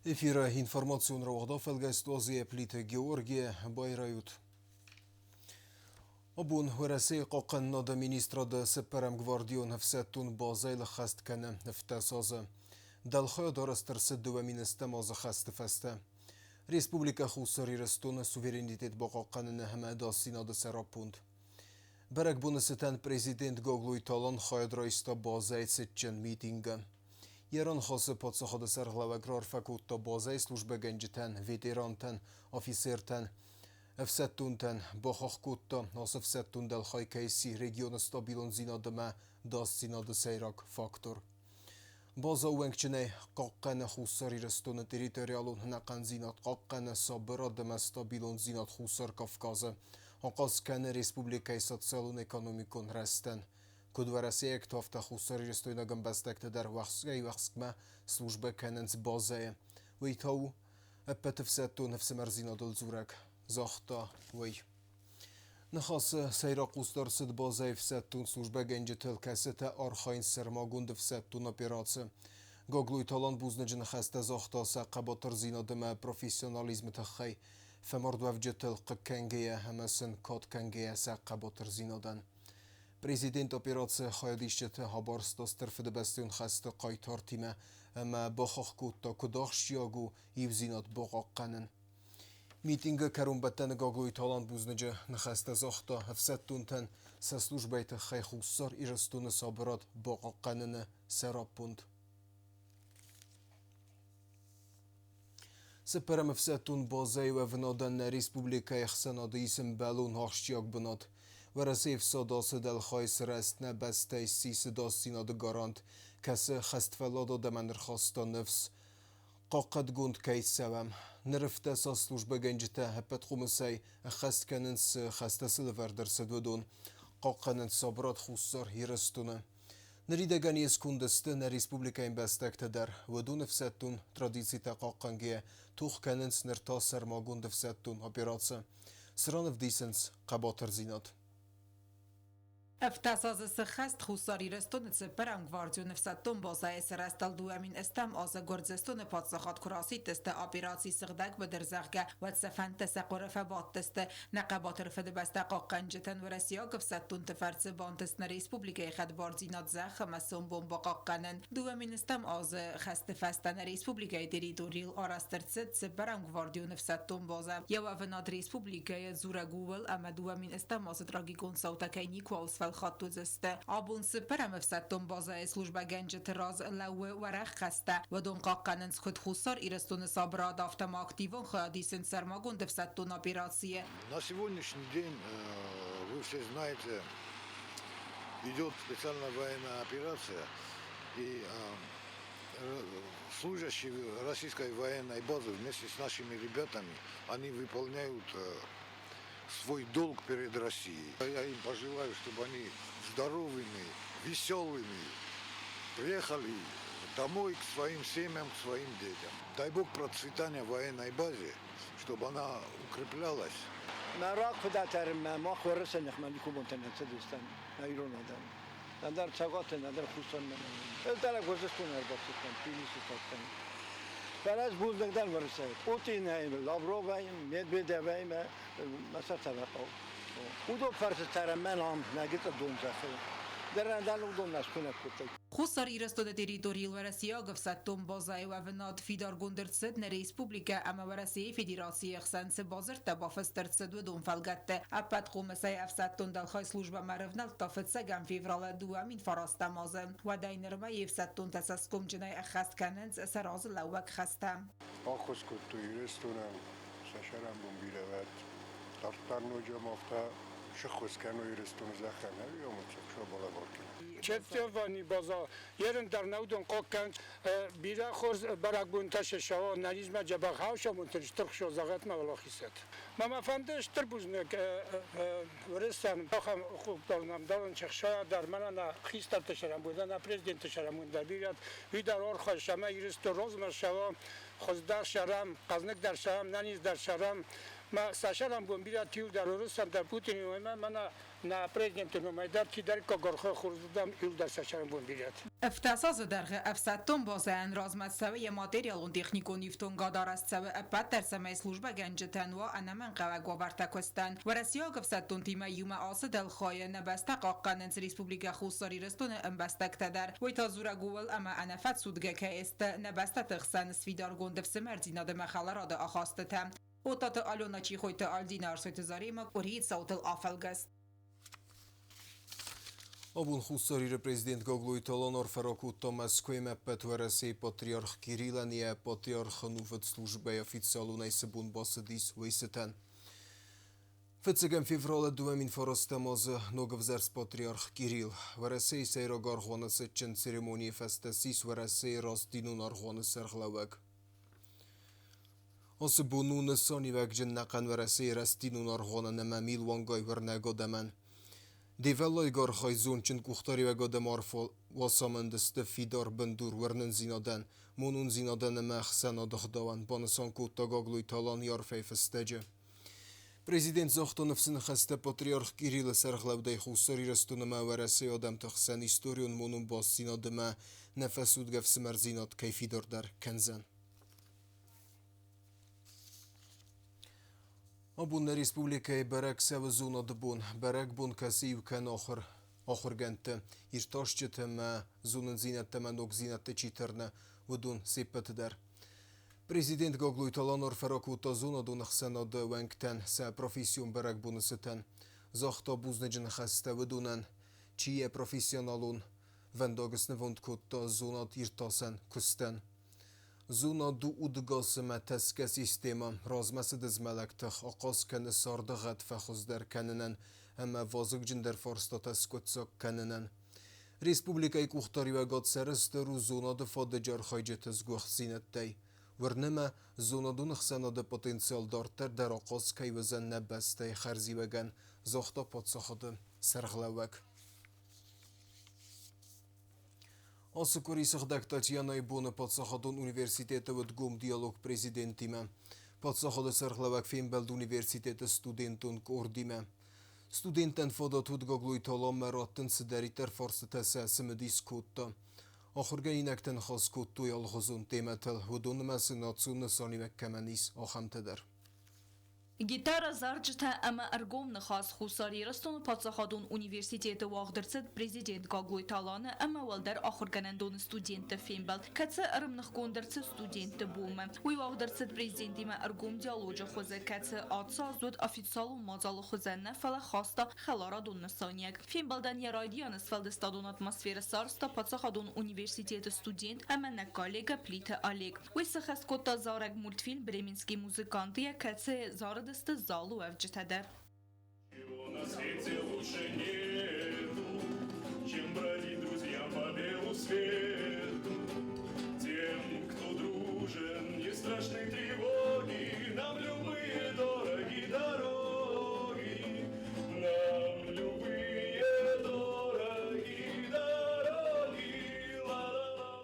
Эфиры информацион рауагъда фӕлгӕст Азийӕ Плиты Георгийӕ байрайут. Абон Уӕрӕсейы хъахъхъӕнынады министрады цыппӕрӕм гвардион ӕфсӕддон базӕйыл ӕххӕст кӕны 17 азы. Дӕлхайад арӕзт ӕрцыд 2010 азы хӕсты фӕстӕ. Республикӕ Хуссар Ирыстоны суверенитет бахъахъхъӕныны ӕмӕ ӕдасдзинады сӕраппонд. Бӕрӕгбоны цытӕн президент Гаглойты Алан хайад райста базӕйы цытджын митингы. Йӕ раныхасы паддзахады сӕргълӕууӕг раарфӕ кодта базӕйы службӕгӕнджытӕн, ветерантӕн, офицертӕн, ӕфсӕддонтӕн, бахахх кодта, ацы ӕфсӕддон дӕлхай кӕй сси регионы стабилондзинад ӕмӕ ӕдасдзинады сӕйраг фактор. Базӕ ӕууӕнкджынӕй хъахъхъӕны Хуссар Ирыстоны территориалон ӕнӕхъӕндзинад, хъахъхъӕны сабырад ӕмӕ стабилондзинад Хуссар Кавказы, ахъаз кӕны республикӕйы социалон-экономикон рӕзтӕн. Куыд уӕрӕсейӕгты, афтӕ хуссарирыстойнаг ӕмбӕстӕгтӕ дӕр уӕхскӕй-уӕхскмӕ службӕ кӕнынц базӕйы. Уый та у ӕппӕт ӕфсӕддон ӕфсымӕрдзинадыл дзурӕг, загъта уый. Ныхасы сӕйраг хъусдард цыд базӕйы ӕфсӕддон службӕгӕнджытыл, кӕцытӕ архайынц сӕрмагонд ӕфсӕддон операци. Гаглойты Алан бузныджы ныхӕстӕ загъта сӕ хъӕбатырдзинад ӕмӕ профессионализмы тыххӕй, фӕмардуӕвджытыл хъыг кӕнгӕйӕ ӕмӕ сын кад кӕнгӕйӕ сӕ хъӕбатырдзинадӕн. Президент операцийы хайадисджыты абарста Стыр Фыдыбӕстӕйон хӕсты хъайтартимӕ ӕмӕ бахахх кодта, куыд ахсджиаг у иудзинад бахъахъхъӕнын. Митингы кӕронбӕттӕны Гаглойты Алан бузныджы ныхӕстӕ загъта ӕфсӕддонтӕн сӕ службӕйы тыххӕй Хуссар Ирыстоны сабырад бахъахъхъӕныны сӕраппонд. Цыппӕрӕм ӕфсӕддон базӕйы уӕвынадӕн нӕ республикӕйы ӕхсӕнады ис ӕмбӕлон ахсджиаг бынат. Уӕрӕсейы ӕфсад ацы дӕлхай сырӕзт нӕ бӕстӕйы ссис ӕдасдзинады гарант, кӕцы хӕствӕллад адӕмӕн ӕрхаста ныфс, хъахъхъӕдгонд кӕй цӕуӕм. Ныр афтӕ цас службӕгӕнджытӕ ӕппӕт хъомысӕй ӕххӕст кӕнынц, цы хӕстӕ сыл ӕвӕрд ӕрцыд, уыдон. Хъахъхъӕнынц сабырад Хуссар Ирыстоны. Ныридӕгӕн йе сконды сты нӕ республикӕйы ӕмбӕстӕгтӕ дӕр. Уыдон ӕфсӕддон традицитӕ хъахъхъӕнгӕйӕ тох кӕнынц ныр та сӕрмагонд ӕфсӕддон операци, цыран ӕвдисынц хъӕбатырдзинад. Ӕвддӕс азы сыххӕст Хуссар Ирыстоны цыппӕрӕм гвардион ӕфсӕддон базӕйы сырӕзтыл 2008 азы Гуырдзыстоны паддзахад куы расидтысты операци Сыгъдӕг быдыр, зӕгъгӕ, уӕд сӕ фӕндтӕ сӕ хъуыры фӕбадтысты. Нӕ хъӕбатыр Фыдыбӕстӕ хъахъхъӕнджытӕн уӕрӕсейаг ӕфсӕддонты фӕрцы бантыст нӕ республикӕйы хӕдбардзинад зӕхх ӕмӕ сомбон бахъахъхъӕнын. 2010 азы хӕсты фӕстӕ нӕ республикӕйы территорийыл арӕзт ӕрцыд цыппӕрӕм гвардион ӕфсӕддон базӕ. Йӕ уӕвынад республикӕйы дзурӕг ууыл, ӕмӕ 2010 азы трагикон цаутӕ кӕй никуал сфӕлхатт уыдзысты. Абон цыппӕрӕм ӕфсӕддон базӕйы службӕгӕнджыты раз лӕууы уӕрӕх хӕстӕ. Уыдон хъахъхъӕнынц куыд Хуссар Ирыстоны сабырад, афтӕ ма активон хайад исынц сӕрмагонд ӕфсӕддон операцийы. На сегодняшний день, вы все знаете, идет специальная военная операция, и служащие российской военной базы вместе с нашими ребятами, они выполняют свой долг перед Россией. Я им пожелаю, чтобы они здоровыми, веселыми приехали домой к своим семьям, к своим детям. Дай Бог процветания военной базе, чтобы она укреплялась. Мӕ рагфыдӕтӕрынмӕ мах Уӕрӕсе ныхмӕ никуы бонтӕ нӕ цыдыстӕм, нӕ ирон адӕм. Нӕдӕр Цӕгаты, нӕдӕр Хуссармӕ. Ӕз дӕр Гуырдзыстоны ӕрбацыдтӕн, Тбилисы цардтӕн. Фӕлӕ ӕз бузныг дӕн Уӕрӕсейы. Путинӕй, Лавровӕй, Медведевӕй мӕ мӕ сӕр фӕхъӕуы. Уыдон фӕрцы цӕрӕм мӕн ам, нӕ гыццыл донзӕххыл. Дӕр ӕндӕр уыдон нӕ скуынӕг кодтой. Хуссар Ирыстоны территорийыл уӕрӕсейаг ӕфсӕддон базӕйы уӕвынад фидаргонд ӕрцыд нӕ республикӕ ӕмӕ Уӕрӕсейы Федерацийы ӕхсӕн цы бадзырдтӕ бафыст ӕрцыд, уыдон фӕлгӕтты. Ӕппӕт хъомысӕй ӕфсӕддон дӕлхай службӕмӕ ӕрӕвнӕлдта фыццӕгӕм февралы 2009 азы. Уӕдӕй нырмӕ йе фсӕддонтӕ цӕсгомджынӕй ӕххӕст кӕнынц сӕ разылӕууӕг хӕстӕ. Баххуыс кодтой Ирыстонӕн сӕ сӕрӕнбон бирӕ уӕд. Дарддӕр ноджы ӕмӕ афтӕ сыххуыс кӕной Ирыстоны зӕххӕн, ӕви ӕмӕ балӕвар кӕнын. Четвертый база ерын дӕр нӕудон хъохъхъӕн бирӕ хорз бӕрӕгбонтӕ сӕ нӕнизмӕ дзӕбӕх хаусамонтӕн стыр хсо зӕгъӕтмӕ уӕлахизӕд. Мӕ мӕ фӕнды стыр бузныг Уырыссӕн ахӕм хъуыддагнамдӕрон чыхсайа дӕр мӕнӕ нӕ хистӕрты сӕрӕнбон, нӕ президенты сӕрӕнбон дӕр бирӕ уый дӕр ӕрхӕсс ӕмӕ Ирыстон розмӕ ссӕуа, хуыздӕр сӕрӕм, хъӕзныгдӕр сӕрӕм, нӕниздӕр сӕрӕм. Мӕ сӕ сӕрӕнбон бирӕ тиу дӕр уырыссӕн дӕр Путины номӕй мӕнӕ нӕ президенты номӕй дӕр чидӕриккӕ горхы хурздӕм иу дӕр сӕ сӕрӕнбон бирӕт. 17 азы дӕргъы ӕфсӕддон базӕйӕн размӕ цӕуы йӕ материалон-техникон ифтонгад арӕзт цӕуы ӕппӕт дӕр, цӕмӕй службӕгӕнджытӕн уа ӕнӕмӕнгхъӕуӕг уавӕртӕ куыстӕн. Уӕрӕсейаг ӕфсӕддонтимӕ иумӕ ацы дӕлхайы нӕ бӕстӕ хъахъхъӕнынц Республикӕ Хуссар Ирыстоны ӕмбӕстӕгтӕ дӕр. Уый та дзурӕг ууыл, ӕмӕ ӕнӕфӕцудгӕ кӕй сты нӕ бӕстӕты хсӕн сфидаргонд ӕфсымӕрдзинад ӕмӕ хӕларады ахастытӕ. Оттаты Алена, Чихойты Альдина, Арсойты Заремӕ, къуырийы цаутыл афӕлгӕст. Абон Хуссар Иры президент Гаглойты Алан арфӕ ракодта Мӕскуыйы ӕппӕт Уӕрӕсейы патриарх Кириллӕн йӕ патриархы нувыд службӕйы официалонӕй цы бон бацыдис, уый цытӕн. Фыццӕгӕм февралы 2009 азы ногӕвзӕрст патриарх Кирилл Уӕрӕсейы сӕйраг аргъуаны цытджын церемонийы фӕстӕ ссис Уӕрӕсейы рӕстдинон аргъуаны сӕргълӕууӕг. Ацы бон у нысаниуӕгджын ӕнӕхъӕн Уӕрӕсейы рӕстдинон аргъуанӕн ӕмӕ милуангай уырнӕг адӕмӕн. Девӕллайгӕ архайд зондджын къухдариуӕгадӕм арф уацамынды сты фидар бындур уырнындзинадӕн, монондзинадӕн ӕмӕ ӕхсӕнады ӕгъдауӕн, банысан кодта Гаглойты Алан йӕ арфӕйы фыстӕджы. Президент загъта ныфсы ныхӕстӕ патриарх Кириллы сӕргълӕудӕй Хуссар Ирыстон ӕмӕ Уӕрӕсейы адӕмты хсӕн историон монон бастдзинад ӕмӕ нӕфӕцудгӕ ӕфсымӕрдзинад кӕй фидардӕр кӕндзӕн. Абон нӕ республикӕйы бӕрӕг цӕуы зонады бон. Бӕрӕгбон кӕцы иу кӕны ахуыр ахуыргӕндты, иртасджыты ӕмӕ зонындзинӕдтӕ ӕмӕ ногдзинӕдты чи тырны, уыдон се ппӕты дӕр. Президент Гаглойты Алан арфӕ ракодта зонадон ӕхсӕнады уӕнгтӕн сӕ профессион бӕрӕгбоны цытӕн. Загъта бузныджы ныхӕстӕ уыдонӕн, чи йӕ профессионалон вӕндаг снывонд кодта зонад-иртасӕн куыстӕн. Зонад у удыгасимӕ тӕсгӕ системӕ, размӕцыды змӕлӕг тых ахъаз кӕны царды гъӕд фӕхуыздӕр кӕнынӕн ӕмӕ вазыгджындӕр фарстатӕ скъуыддзаг кӕнынӕн. Республикӕйы къухдариуӕгад сӕрыстыр у зонады фадыджы архайджыты сгуыхтдзинӕдтӕй. Уырны мӕ, зонадон ӕхсӕнады потенциал дарддӕр дӕр ахъаз кӕй уыдзӕн нӕ бӕстӕйы хӕрзиуӕгӕн, загъта паддзахады сӕргълӕууӕг. Ацы къуыри Сыгъдӕг Татьянайы боны паддзахадон университеты уыд гом диалог президентимӕ. Паддзахады сӕргълӕууӕг фембӕлд университеты студентон къордимӕ. Студенттӕн фадат уыд Гаглойты Аланмӕ раттын цыдӕриддӕр фарстытӕ сӕ цымыдис кодта. Ахуыргӕнинӕгтӕ ныхас кодтой алыгъуызон темӕтыл, уыдон нымӕцы национ нысаниуӕг кӕмӕн ис, ахӕмтӕ дӕр. Гитарӕ, зарджытӕ ӕмӕ ӕргом ныхас Хуссар Ирыстоны паддзахадон университеты уагъд ӕрцыд президент Гаглойты Аланы ӕмӕ уӕлдӕр ахуыргӕнӕндоны студентты фембӕлд, кӕцы ӕрӕмныхгонд ӕрцыд студентты бонмӕ. Уый уагъд ӕрцыд президентимӕ ӕргом диалоджы хуызы, кӕцы ацы аз уыд официалон мадзалы хуызӕн нӕ, фӕлӕ хаста хӕларадон нысаниуӕг. Фембӕлдӕн йӕ райдианы сфӕлдыстадон атмосферӕ сарӕзта паддзахадон университеты студент ӕмӕ нӕ коллегӕ Плиты Олег. Уый сыхӕст кодта зарӕг мультфильм «Бременские музыканты», кӕцыйы зарыдысты залы уӕвджытӕ дӕр. Чего на свете лучше нету, чем бродить друзьям по белу свету. Тем, кто дружен, не страшны тревоги, нам любые дороги дороги. Нам любые дороги дороги. Ла-ла-ла.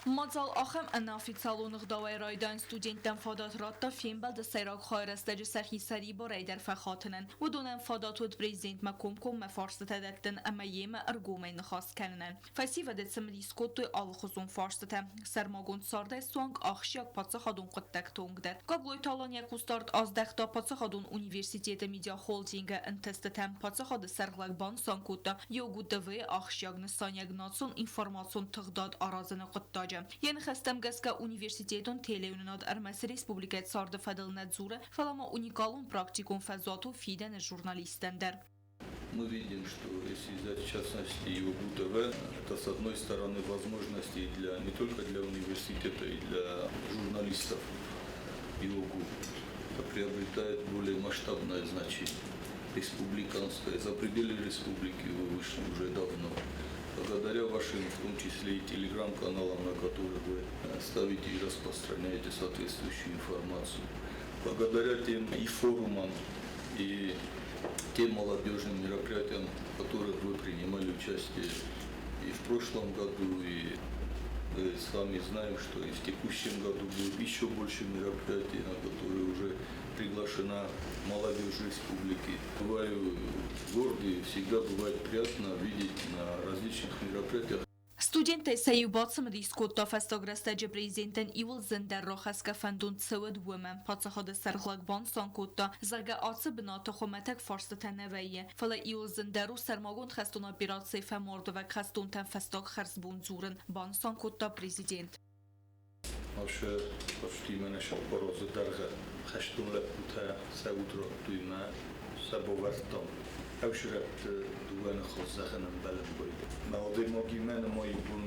Мадзал ахӕм ӕнӕофициалон ӕгъдауӕй райдайын студенттӕн фадат радта фембӕлды сӕйраг хайрӕстӕджы сӕхи сӕрибарӕй дӕр фӕхатынӕн. Уыдонӕн фадат уыд президентмӕ комкоммӕ фарстытӕ дӕттын ӕмӕ йемӕ ӕргомӕй ныхас кӕнынӕн. Фӕсивӕды цымыдис кодтой алыхуызон фарстытӕ, сӕрмагонд цардӕй суанг ахсджиаг паддзахадон хъуыддӕгты онг дӕр. Гаглойты Алан йӕ хъусдард аздӕхта паддзахадон университеты медиахолдингы ӕнтыстытӕм. Паддзахады сӕргълӕг банысан кодта, ЙОГУ-ТВ-йы ахсджиаг нысаниуӕг национ информацион тыгъдад аразыны хъуыддаджы. Йӕ ныхӕстӕм гӕсгӕ университетон телеуынынад ӕрмӕст республикӕйы царды фӕдыл нӕ дзуры, фӕлӕ ма уникалон практикон фӕзуат у фидӕны журналисттӕн дӕр. Мы видим, что если взять в частности ЮГУ-ТВ, это с одной стороны возможности для, не только для университета и для журналистов ЮГУ, это приобретает более масштабное значение, республиканское. За пределы республики вы вышли уже давно. Благодаря вашим, в том числе и телеграм-каналам, на которых вы ставите и распространяете соответствующую информацию. Благодаря тем и форумам, и тем молодежным мероприятиям, в которых вы принимали участие и в прошлом году, и Мы с вами знаем, что и в текущем году будет еще больше мероприятий, на которые уже приглашена молодежь республики. Бываю гордый, всегда бывает приятно видеть на различных мероприятиях. Студенттӕй сӕ иу бацымыдис кодта фӕстаг рӕстӕджы президентӕн иууыл зындӕр рахӕсгӕ фӕндон цы уыд, уымӕ. Паддзахады сӕргълӕг банысан кодта, зӕгъгӕ, ацы бынаты хуымӕтӕг фарстытӕ нӕ вӕййы, фӕлӕ иууыл зындӕр у сӕрмагонд хӕстон операцийы фӕмардуӕвӕг хӕстонтӕн фӕстаг хӕрзбон дзурын, банысан кодта президент. Ашы хъазтимӕ 4 азы дӕргъы хӕстон лӕппутӕ сӕ уд радтой мӕ сӕ бавӕрдтам. Ӕвсырӕтты дыууӕ ныхас зӕгъын ӕмбӕлын байдӕ. Мӕ адӕймагимӕ нымайы бон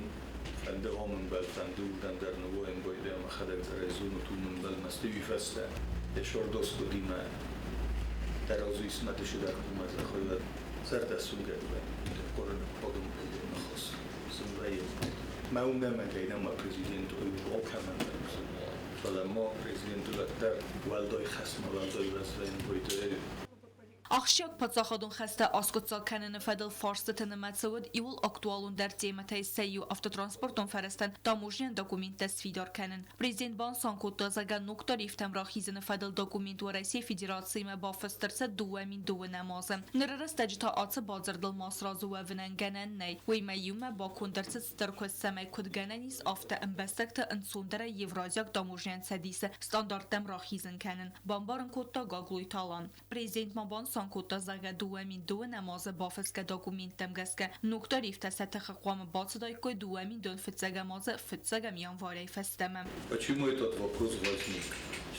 фӕнды ам ӕмбал, фӕнды уырдӕм дӕр ныууайын байдӕ ӕмӕ хӕдӕг дӕр ӕй зонут, уым ӕмбал мӕстыуи фӕстӕ. Йӕ сордоскодимӕ дӕр азы исмӕтысы дӕр кумӕ зӕхойвӕд зӕрдӕ сунгӕг вӕййы. Къорын адӕм ныхас сын вӕййы. Мӕ уымӕ гӕй нӕ президент алкӕмӕн дӕр фӕлӕ ма президенты дӕр уӕлдай хӕсмӕ уӕлдай уӕзвӕйын байдӕ. Ахсджиаг паддзахадон хӕстӕ аскъуыддзаг кӕныны фӕдыл фарстыты нымӕцы уыд иууыл актуалондӕр темӕтӕй сӕ иу автотранспортон фӕрӕзтӕн таможнӕйон документтӕ сфидар кӕнын. Президент банысан кодта, зӕгъгӕ, ног тарифтӕм рахизыны фӕдыл документ Уӕрӕсейы Федерациимӕ бафыст ӕрцыд 2012 азы. Ныры рӕстӕджы та ацы бадзырдыл ма сразы уӕвынӕн гӕнӕн нӕй. Уыимӕ иумӕ баконд ӕрцыд стыр куыст, цӕмӕй куыд гӕнӕн ис, афтӕ ӕмбӕстӕгты ӕнцондӕрӕй Евразиаг таможнӕйон цӕдисы стандарттӕм рахизын кӕнын, бамбарын кодта Гаглойты Алан. Президент ма банысан кодта, зӕгъгӕ, 2012 азы бафысгӕ документтӕм гӕсгӕ ног тарифтӕ сӕ тыхы хъуамӕ бацыдаиккой 2015 азы 1 январӕй фӕстӕмӕ. Почему этот вопрос возник?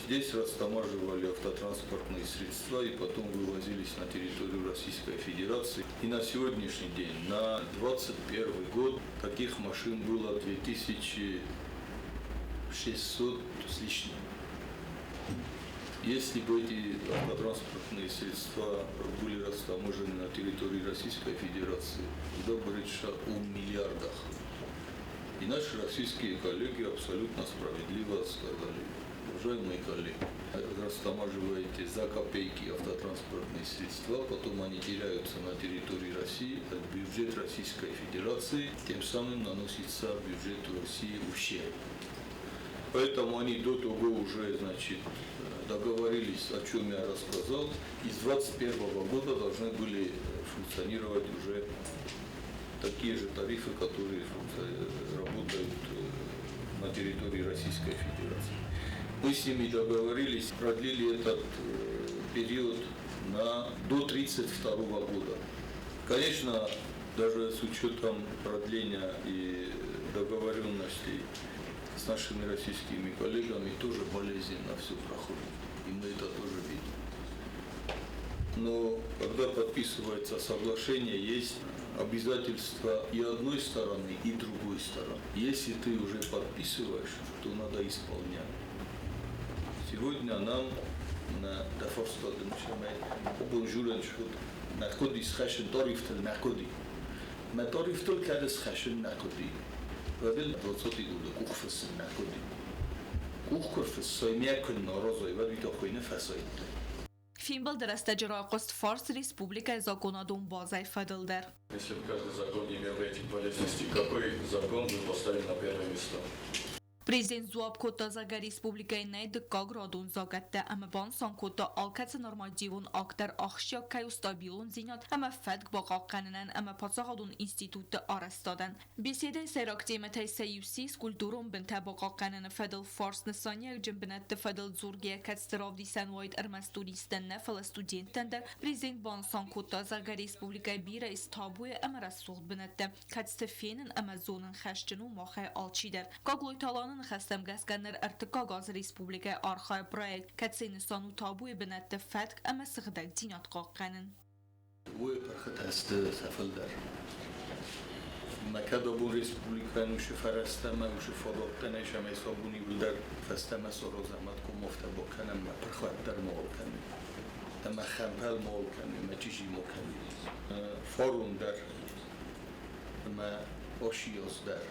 Здесь растамаживали автотранспортные средства и потом вывозились на территорию Российской Федерации. И на сегодняшний день, на 2021 год, таких машин было 2600 с лишним. Если бы эти автотранспортные средства были растаможены на территории Российской Федерации, тогда бы речь шла о миллиардах. И наши российские коллеги абсолютно справедливо сказали: уважаемые коллеги, растамаживаете за копейки автотранспортные средства, потом они теряются на территории России, а бюджет Российской Федерации тем самым наносится бюджету России ущерб. Поэтому они до того уже, значит, договорились, о чем я рассказал, и с 2021 года должны были функционировать уже такие же тарифы, которые работают на территории Российской Федерации. Мы с ними договорились, продлили этот период до 1932 года. Конечно, даже с учетом продления и договоренностей с нашими российскими коллегами тоже болезненно все проходит. И мы это тоже видим. Но когда подписывается соглашение, есть обязательства и одной стороны, и другой стороны. Если ты уже подписываешь, то надо исполнять. Сегодня нам на бонжурен نکودی سخشن тарифтел накоди. Ма тарифтел кады схашен накоди. Вадил 20 года кухфас накоди. Кухкурфас соймякun наразой вад витохойна фасойт. Фембӕлды рӕстӕджы райхъуыст фарст республикӕйы законадон базӕйы фӕдыл дӕр. Если бы каждый закон имел рейтинг полезности, какой закон вы поставили на первое место? Президент дзуапп кодта, зӕгъгӕ, республикӕйы нӕй дыккаг радон закъӕттӕ ӕмӕ банысан кодта, алкӕцы нормативон акт дӕр ахсджиаг кӕй у стабилондзинад ӕмӕ фӕтк бахъахъхъӕнынӕн ӕмӕ паддзахадон институтты арӕзтадӕн. Беседӕйы сӕйраг темӕтӕй сӕ иу ссис культурон бынтӕ бахъахъхъӕныны фӕдыл фарст нысаниуӕгджын бынӕтты фӕдыл дзургӕйӕ, кӕцыты равдисӕн уаид ӕрмӕст туристтӕн нӕ, фӕлӕ студенттӕн дӕр. Президент банысан кодта, зӕгъгӕ, республикӕйы бирӕ ис табуйы ӕмӕ рӕсугъд бынӕттӕ, кӕцыты фенын ӕмӕ зонын хӕсджын у махӕй алчидӕр. Гаглойты Аланы ныхӕстӕм гӕсгӕ ныр ӕртыккаг аз республикӕйы архайы проект, кӕцыйы нысан у табуйы бынӕтты фӕтк ӕмӕ сыгъдӕгдзинад хъахъхъӕнын. Уый пырхытӕ сты сӕ фылдӕр. Мӕ кӕд абон республикӕйӕн уышы фӕрӕзтӕ ӕмӕ уышы фадӕттӕ нӕй, цӕмӕй сӕ абон иууылдӕр фӕстӕмӕ саразӕм, ӕмӕ комофтӕ бакӕнӕм, мӕ пырхуат дӕр ма кӕнӕм, ӕмӕ хӕмпӕл ма кӕнӕм, ӕмӕ чъизи ма кӕнӕм. Фарон дӕр ӕмӕ ашы аз дӕр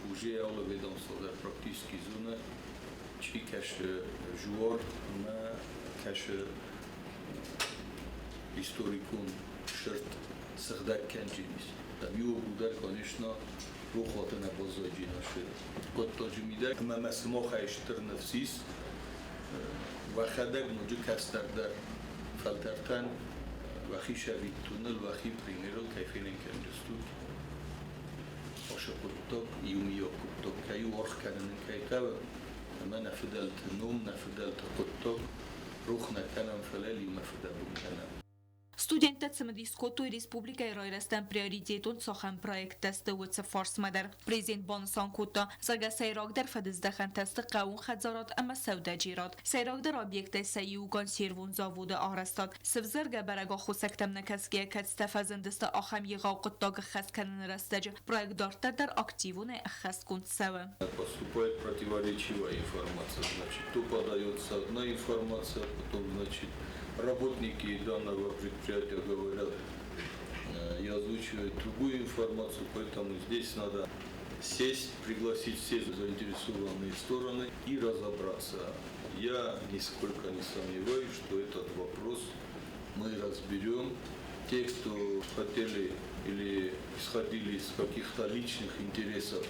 уже алы ведомство дӕр практически зоны, чи кӕсы жуар ӕмӕ кӕсы историкон сырт сыгъдӕг кӕнджынис. Там иу дӕр, конечно, Рохуаты нӕ баззайджинасы хъуыддаджы мидӕг. Ӕмӕ мӕ сымахӕй стыр ныфс ис, уӕхӕдӕг ноджы кӕстӕрдӕр фӕлтӕртӕн уӕхи сӕвиттоныл, уӕхи примерыл кӕй фенын кӕндзыстут, ацы хъуыддаг иумиаг хъуыддаг кӕй у, аргъ кӕнын ын кӕй хъӕуы, ӕмӕ нӕ фыдӕлты ном, нӕ фыдӕлты хъуыддаг рох нӕ кӕнӕм, фӕлӕ иумӕ фыдӕбон кӕнӕм. Студенттӕ цымыдис кодтой республикӕйы райрӕзтӕн приоритетон цахӕм проекттӕ сты, уыцы фарсмӕ дӕр. Президент банысан кодта, зӕгъгӕ, сӕйрагдӕр фӕдыздӕхӕнтӕ сты хъӕууон хӕдзарад ӕмӕ сӕудӕджерад. Сӕйрагдӕр объекттӕй сӕ иу консервон заводы арӕзтад. Сывзӕргӕ бӕрӕг аххосӕгтӕм нӕ кӕсгӕйӕ, кӕцытӕ фӕзындысты ахӕм егъау хъуыддаг ӕххӕст кӕныны рӕстӕджы, проект дарддӕр дӕр активонӕй ӕххӕстгонд цӕуы. Поступает противоречивая информация, значит, то подается одна информация, потом, значит, работники данного предприятия говорят и озвучивают другую информацию, поэтому здесь надо сесть, пригласить все заинтересованные стороны и разобраться. Я нисколько не сомневаюсь, что этот вопрос мы разберем. Те, кто хотели или исходили из каких-то личных интересов,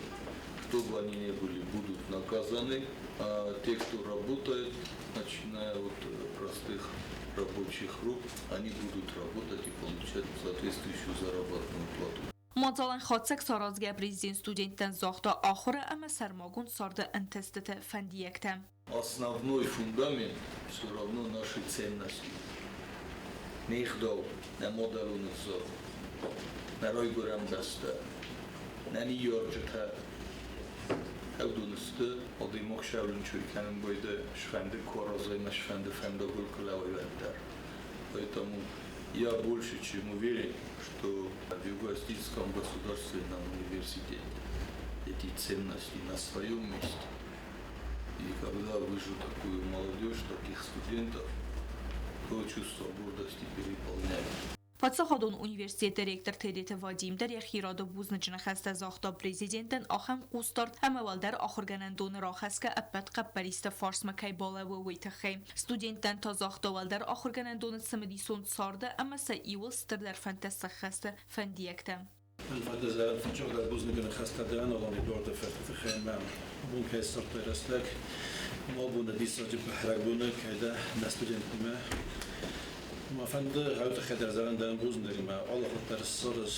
кто бы они ни были, будут наказаны. А те, кто работает, начиная от простых рабочих рук, они будут работать и получать соответствующую заработную плату. Мадзалӕн хатдзӕг саразгӕ президент студенттӕн загъта ахуыры ӕмӕ сӕрмагонд царды ӕнтыстыты фӕндиӕгтӕ. Основной фундамент все равно наши ценности. Не гъдау, нӕ мадӕлон ӕвзаг, нӕ райгуырӕн бӕстӕ, нӕ ныййарджытӕ. Уыдон сты, адӕймаг сӕвлынчой кӕнын байдайы, сфӕнды куы аразай ӕмӕ сфӕнды фӕндагыл куы лӕууай, уӕддӕр. Поэтому я больше чем уверен, что в Юго-Остинском государственном университете эти ценности на своем месте. И когда вижу такую молодежь, таких студентов, то чувство гордости переполняет. Паддзахадон университеты ректор Тедеты Вадим дӕр йӕхи рады бузныджы ныхӕстӕ загъта президентӕн ахӕм хъусдард ӕмӕ уӕлдӕр ахуыргӕнӕндоны рахӕсгӕ ӕппӕт хъӕппӕристы фарсмӕ кӕй балӕууы, уый тыххӕй. Студенттӕн та загъта уӕлдӕр ахуыргӕнӕндоны цымыдисон царды ӕмӕ сӕ иууыл стырдӕр фӕндтӕ сӕххӕсты фӕндиӕгтӕ. Мӕн фӕнды зӕгъын фыццагдӕр бузныджы ныхӕстӕ дӕн Алан Эдуарды фырты тыххӕй ӕмӕ абон кӕй ссардтай рӕстӕг, ма абоны диссаджы бӕрӕгбоны кӕй дӕ нӕ студенттимӕ. Мӕ фӕнды гъӕуы тыххӕй дӕр зӕгъын дӕн бузныг ӕмӕ алы хатт дӕр ссарыс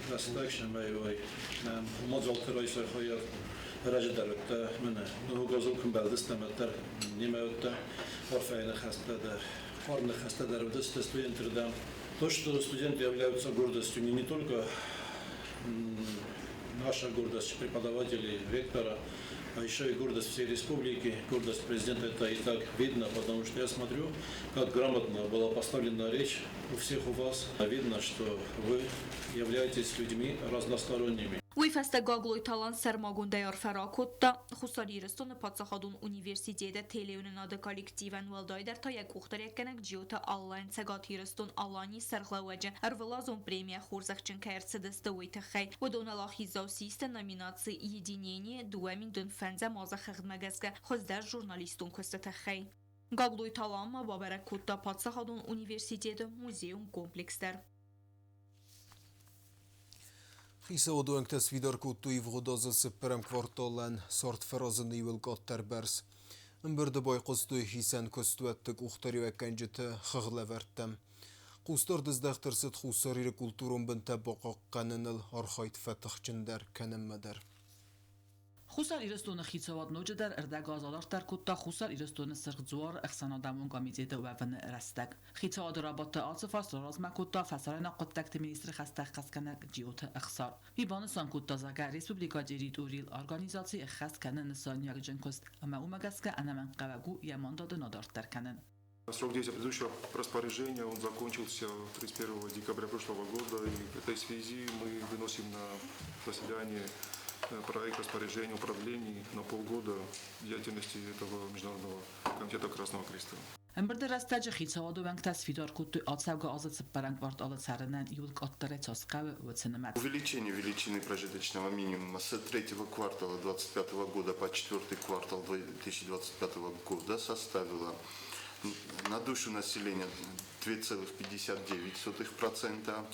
рӕстӕг, цӕмӕй уай нӕм мадзалты райсай хайад. Ӕрӕджы дӕр уыдтӕ мӕнӕ ног азыл куы мбӕлдыстӕм, уӕддӕр немӕ уыдтӕ арфӕйы ныхӕстӕ дӕр, хъарм ныхӕстӕ дӕр уыдысты студенты рдӕм. То, что студенты являются гордостью не только наша гордость преподавателей, ректора, а еще и гордость всей республики, гордость президента, это и так видно, потому что я смотрю, как грамотно была поставлена речь у всех у вас. Видно, что вы являетесь людьми разносторонними. Уый фӕстӕ Гаглойты Алан сӕрмагондӕй арфӕ ракодта Хуссар Ирыстоны паддзахадон университеты телеуынынады коллективӕн, уӕлдайдӕр та йӕ къухдариуӕггӕнӕг Джиоты Аллӕн Цӕгат Ирыстон-Аланийы сӕргълӕууӕджы ӕрвылазон премийӕ хорзӕхджын кӕй ӕрцыдысты, уый тыххӕй. Уыдон уӕлахиздзау систы номинаци «Единение» 2005 азы хыгъдмӕ гӕсгӕ хуыздӕр журналистон куысты тыххӕй. Гаглойты Алан ма бабӕрӕг кодта паддзахадон университеты музейон комплекс дӕр. Хицауады уӕнгтӕ сфидар кодтой ивгъуыд азы цыппӕрӕм кварталӕн цард фӕразыны иууыл къаддӕр бӕрц. Ӕмбырды байхъуыстой хицӕн куыстуӕтты къухдариуӕггӕнджыты хыгъдлӕвӕрдтӕм. Хъусдард здӕхт ӕрцыд Хуссар Иры культурон бынтӕ бахъахъхъӕныныл архайд фӕтыхджындӕр кӕнынмӕ дӕр. Хуссар Ирыстоны хицауад ноджыдӕр ӕрдӕгаз адарддӕр кодта Хуссар Ирыстоны Сырх Дзуары ӕхсӕнадӕмон комитеты уӕвыны рӕстӕг. Хицауады рабадты ацы фарст раразмӕ кодта фӕсарӕйнаг хъуыддӕгты министры хӕстӕ ӕххӕстгӕнӕг Джиоты Ӕхсар. Уый банысан кодта, зӕгъгӕ, республикӕ территорийыл организаци ӕххӕст кӕны нысаниуӕгджын куыст ӕмӕ уымӕ гӕсгӕ ӕнӕмӕнгхъӕуӕг у йӕ мандаты адарддӕр кӕнын. Срок действия предыдущего распоряжения, он закончился 31 декабря прошлого года, и в этой связи мы выносим на заседание проект распоряжения о продлении на полгода деятельности этого Международного комитета Красного Креста. Ӕмбырды рӕстӕджы хицауады уӕнгтӕ сфидар кодтой ацӕугӕ азы цыппӕрӕм кварталы цӕрынӕн иууыл къаддӕрӕй цас хъӕуы, уыцы нымӕц. Увеличение величины прожиточного минимума с третьего квартала 2025 года по четвертый квартал 2025 года составило на душу населения 2,59%.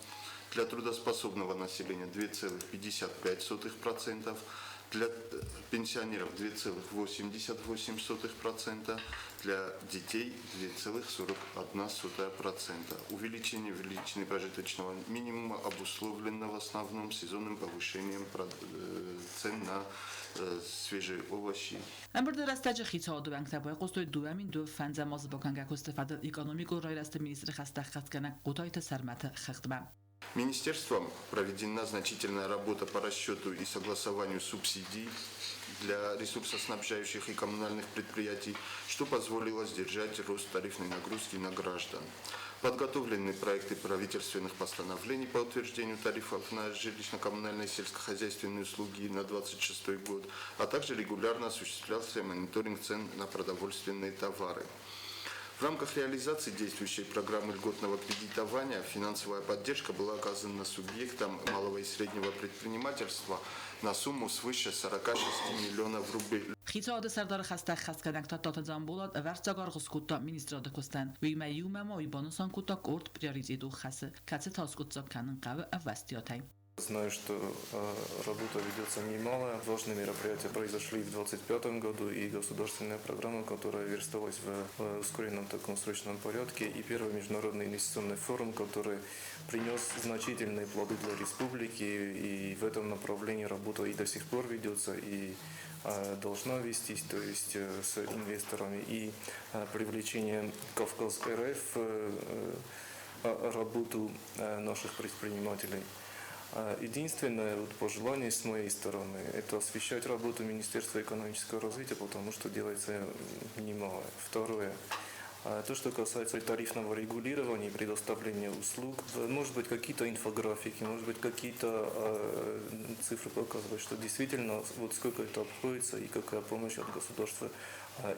для трудоспособного населения 2,55%, для пенсионеров 2,88%, для детей 2,41%. Увеличение величины прожиточного минимума обусловлено в основном сезонным повышением цен на свежие овощи. Ӕмбырды рӕстӕджы хицауады уӕнгтӕ байхъуыстой 2025 азы бакӕнгӕ куысты фӕдыл экономикон райрӕзты министры хӕстӕ ӕххӕстгӕнӕг Хъотайты Сӕрмӕты хыгъдмӕ. Министерством проведена значительная работа по расчету и согласованию субсидий для ресурсоснабжающих и коммунальных предприятий, что позволило сдержать рост тарифной нагрузки на граждан. Подготовлены проекты правительственных постановлений по утверждению тарифов на жилищно-коммунальные и сельскохозяйственные услуги на 2026 год, а также регулярно осуществлялся мониторинг цен на продовольственные товары. В рамках реализации действующей программы льготного кредитования финансовая поддержка была оказана субъектам малого и среднего предпринимательства на сумму свыше 46 миллионов рублей. Хицауады сӕрдары хӕстӕ ӕххӕстгӕнӕг Тадтаты Дзамболат ӕвӕрццаг аргъ скодта министрады куыстӕн. Уыимӕ иумӕ ма уый банысан кодта къорд приоритетон хӕсы, кӕцытӕ аскъуыддзаг кӕнын хъӕуы ӕвӕстиатӕй. Знаю, что работа ведется немалая. Важные мероприятия произошли в 2025 году, и государственная программа, которая версталась в ускоренном таком срочном порядке, и первый международный инвестиционный форум, который принес значительные плоды для республики, и в этом направлении работа и до сих пор ведется, и должна вестись, то есть с инвесторами, и привлечение Кавказ РФ, работу наших предпринимателей. Единственное вот пожелание с моей стороны – это освещать работу Министерства экономического развития, потому что делается немало. Второе. То, что касается тарифного регулирования и предоставления услуг, может быть, какие-то инфографики, может быть, какие-то цифры показывать, что действительно вот сколько это обходится и какая помощь от государства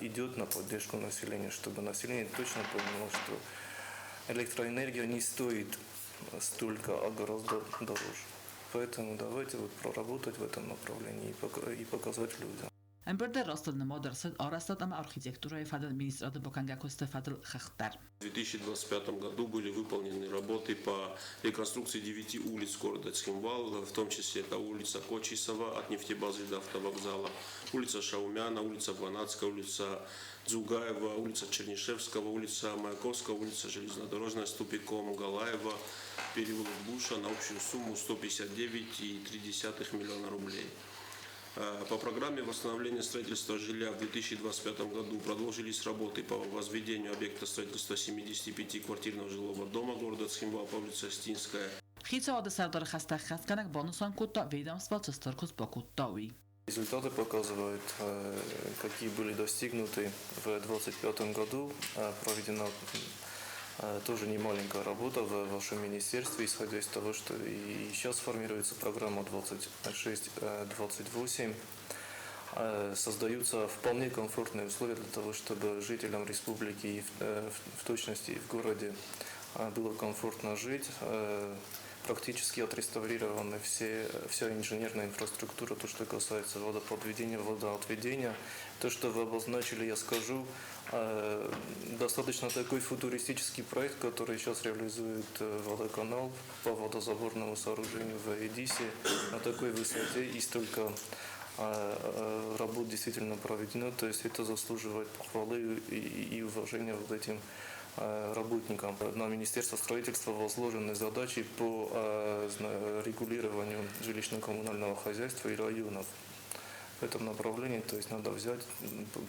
идет на поддержку населения, чтобы население точно понимало, что электроэнергия не стоит столько, а гораздо дороже. Поэтому давайте вот проработать в этом направлении и показать людям. Ӕмбырды растыл нымад ӕрцыд арӕзтад ӕмӕ архитектурӕйы фӕдыл министрады бакӕнгӕ куысты фӕдыл хыгъд дӕр. В 2025 году были выполнены работы по реконструкции 9 улиц города Цхинвал, в том числе это улица Кочисова от нефтебазы до автовокзала, улица Шаумяна, улица Ванацкая, улица Дзугаева, улица Чернышевского, улица Маяковского, улица Железнодорожная с тупиком Галаева, переулок Буша на общую сумму 159,3 миллиона рублей. По программе восстановления строительства жилья в 2025 году продолжились работы по возведению объекта строительства 75-квартирного жилого дома города Цхинвал по улице Остинская. Хицауады сӕрдары хӕстӕ ӕххӕстгӕнӕг банысан кодта, ведомство цы стыр куыст бакодта, уый. Результаты показывают, какие были достигнуты в 2025 году. Проведена тоже немаленькая работа в вашем министерстве, исходя из того, что и сейчас формируется программа 26-28. Создаются вполне комфортные условия для того, чтобы жителям республики и в точности и в городе было комфортно жить. Практически отреставрированы вся инженерная инфраструктура, то, что касается водоподведения, водоотведения. То, что вы обозначили, я скажу, достаточно такой футуристический проект, который сейчас реализует водоканал по водозаборному сооружению в Эдисе на такой высоте и столько работ действительно проведено, то есть это заслуживает похвалы и уважения вот этим работникам. На Министерство строительства возложены задачи по регулированию жилищно-коммунального хозяйства и районов в этом направлении. То есть надо взять,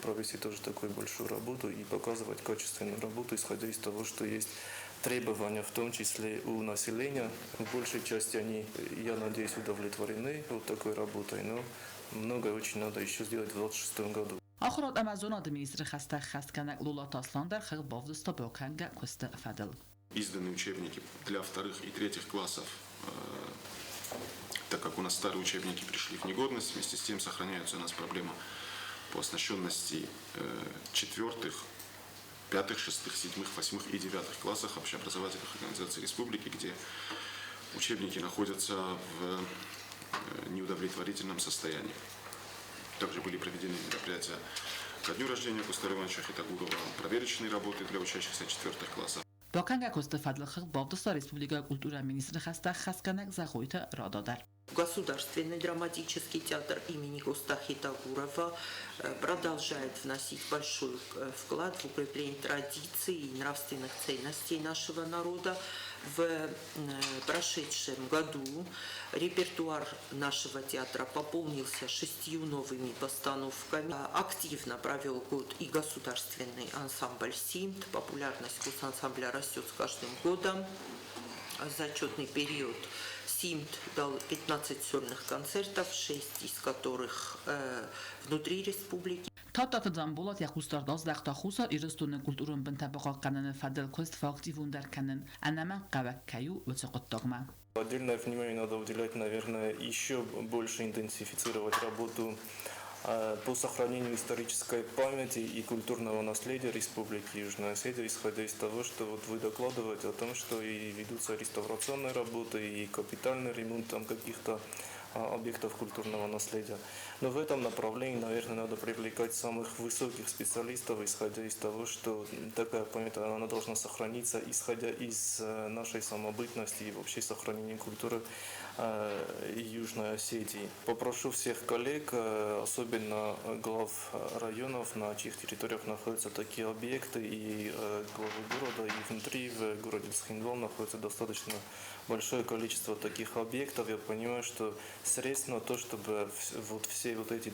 провести тоже такую большую работу и показывать качественную работу, исходя из того, что есть требования, в том числе у населения. В большей части они, я надеюсь, удовлетворены вот такой работой, но многое очень надо еще сделать в 2026 году. Ахуырад ӕмӕ зонады министры хӕстӕ ӕххӕстгӕнӕг Лолаты Аслан дӕр хыгъд бавдыста бакӕнгӕ куысты фӕдыл. Изданы учебники для вторых и третьих классов, так как у нас старые учебники пришли в негодность, вместе с тем сохраняются у нас проблемы по оснащенности четвертых, пятых, шестых, седьмых, восьмых и девятых классах общеобразовательных организаций республики, где учебники находятся в неудовлетворительном состоянии. Также были проведены мероприятия ко дню рождения Кустара Ивановича Хетагурова, проверочные работы для учащихся четвертых классов. Бакӕнгӕ куысты фӕдыл хыгъд бавдыста республикӕйы культурӕйы министры хӕстӕ ӕххӕстгӕнӕг Зӕгъойты Рада дӕр. Государственный драматический театр имени Коста Хетагурова продолжает вносить большой вклад в укрепление традиций и нравственных ценностей нашего народа. В прошедшем году репертуар нашего театра пополнился 6 новыми постановками. Активно провел год и государственный ансамбль «Симт». Популярность госансамбля растет с каждым годом. Зачетный период «Симт» дал 15 сольных концертов, 6 из которых внутри республики. Тадтаты Дзамболат йӕ хъусдард аздӕхта Хуссар Ирыстоны культурон бынтӕ бахъахъхъӕныны фӕдыл куыст фӕактивондӕр кӕнын ӕнӕмӕнгхъӕуӕг кӕй у, уыцы хъуыддагмӕ. Отдельное внимание надо уделять, наверное, еще больше интенсифицировать работу по сохранению исторической памяти и культурного наследия Республики Южная Осетия, исходя из того, что вот вы докладываете о том, что и ведутся реставрационные работы, и капитальный ремонт там каких-то объектов культурного наследия. Но в этом направлении, наверное, надо привлекать самых высоких специалистов, исходя из того, что такая память, она должна сохраниться, исходя из нашей самобытности и вообще сохранения культуры Южной Осетии. Попрошу всех коллег, особенно глав районов, на чьих территориях находятся такие объекты, и главы города, и внутри в городе Цхинвал находится достаточно большое количество таких объектов. Я понимаю, что средств на то, чтобы вот все вот эти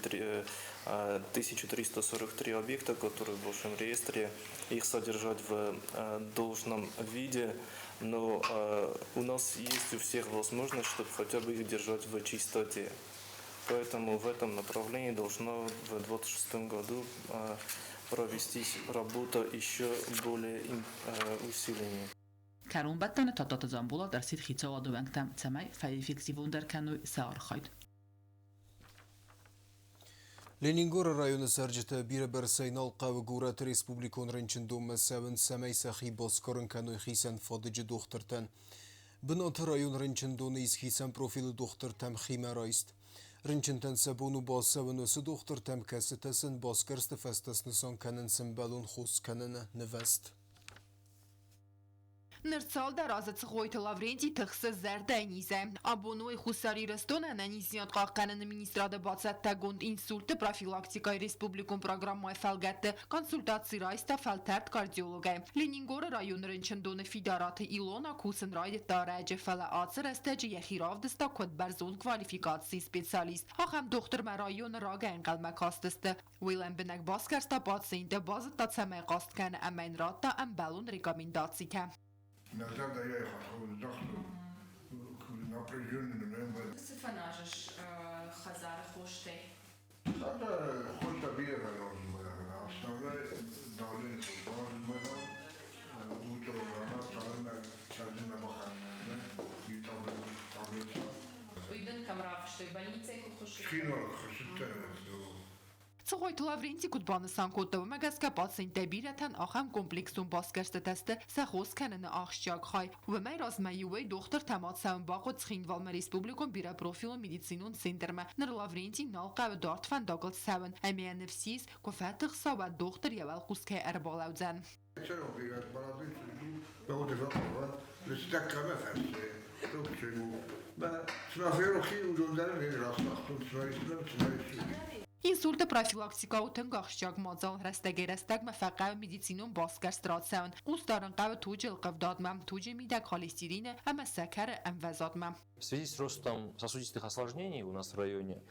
1343 объекта, которые в вашем реестре, их содержать в должном виде, но у нас есть у всех возможность, чтобы хотя бы их держать в чистоте. Поэтому в этом направлении должна в 2026 году провестись работа еще более усиленнее. Кӕронбӕттӕны Тадтаты Дзамболат ӕрсидт хицауады уӕнгтӕм, цӕмӕй фӕэффективондӕр кӕной сӕ архайд. Ленингоры районы цӕрджытӕ бирӕбӕрцӕй нал хъӕуы горӕты республикон рынчындонмӕ цӕуын, цӕмӕй сӕхи басгарын кӕной хицӕн фадыджы дохтыртӕн. Бынаты район рынчындоны ис хицӕн профилы дохтыртӕм химӕрайст. Рынчынтӕн сӕ бон у бацӕуын уыцы дохтыртӕм, кӕцытӕ сын басгӕрсты фӕстӕ снысан кӕнынц ӕмбӕлон хос кӕныны нывӕзт. Ныр цалдӕр азы Цгъойты Лаврентий тыхсы зӕрдӕйы низӕй. Абон уый Хуссар Ирыстоны ӕнӕниздзинад хъахъхъӕныны министрады бацӕттӕгонд инсультты профилактикӕйы республикон программӕйы фӕлгӕтты консультаци райста фӕлтӕрд кардиологӕй. Ленингоры районы рынчындоны Фидараты Илона кусын райдыдта ӕрӕджы, фӕлӕ ацы рӕстӕджы йӕхи равдыста куыд бӕрзонд квалификацийы специалист. Ахӕм дохтырмӕ районы рагӕй ӕнхъӕлмӕ кастысты. Уый лӕмбынӕг басгӕрста пациенты, базыдта цӕмӕй хъаст кӕны ӕмӕ йын радта ӕмбӕлон рекомендацитӕ. Иногда я их вздохну, напряженный мембер. Цы фӕназыс хӕдзары хостӕй? Хӕдзары хостӕ бирӕ фӕназын, основное давление утром рано цалынмӕ цӕрдзынӕ бахӕрын, иу таблетка. Уый дын кӕм рафыстой, больницӕйы куы хуыссыдтӕ? Цхинвалы куы хуыссыдтӕн, Цгъойты Лаврентий куыд банысан кодта, уымӕ гӕсгӕ пациенттӕй бирӕтӕн ахӕм комплексон басгӕрстытӕ сты сӕ хос кӕныны ахсджиаг хай. Уымӕй размӕ иуӕй дохтыртӕм ацӕуын бахъуыд Цхинвалмӕ республикон бирӕпрофилон медицинон центрмӕ. Ныр Лаврентий нал хъӕуы дард фӕндагыл цӕуын ӕмӕ йӕ ныфс ис, куы фӕтыхса, уӕд дохтыр йӕ уӕлхъус кӕй ӕрбалӕудзӕн. Инсульты профилактикӕ у тынг ахсджиаг мадзал. Рӕстӕгӕй-рӕстӕгмӕ фӕхъӕуы медицинон басгӕрст рацӕуын. Хъус дарын хъӕуы туджы ӕлхъывдадмӕ, туджы мидӕг холестерины ӕмӕ сӕкӕры ӕмвӕзадмӕ. В связи с ростом сосудистых осложнений у нас в районе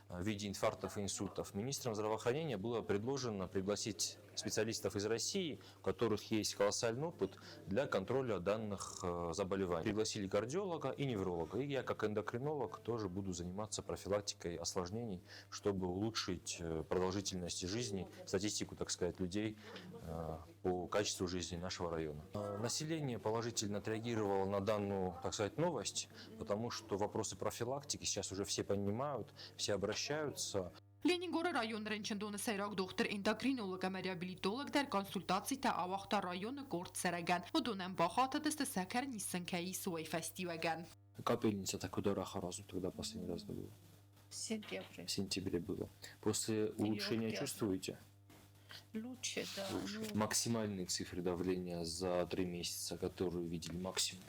в виде инфарктов и инсультов министром здравоохранения было предложено пригласить специалистов из России, у которых есть колоссальный опыт для контроля данных заболеваний. Пригласили кардиолога и невролога. И я, как эндокринолог, тоже буду заниматься профилактикой осложнений, чтобы улучшить продолжительность жизни, статистику, так сказать, людей по качеству жизни нашего района. Население положительно отреагировало на данную, так сказать, новость, потому что вопросы профилактики сейчас уже все понимают, все обращаются. Ленингоры районы рынчындоны сӕйраг дохтыр-эндокринолог ӕмӕ реабилитолог дӕр консультацитӕ ауагъта районы къорд цӕрӕгӕн. Уыдонӕн бахатыдысты сӕкӕр низ сын кӕй ис, уый фӕстиуӕгӕн. Капельница такой дораха разу тогда последний раз было? В сентябре. В сентябре было. После улучшения чувствуете? Лучше, да. Лучше. Ну, Максимальные цифры давления за 3 месяца, которые видели, максимум?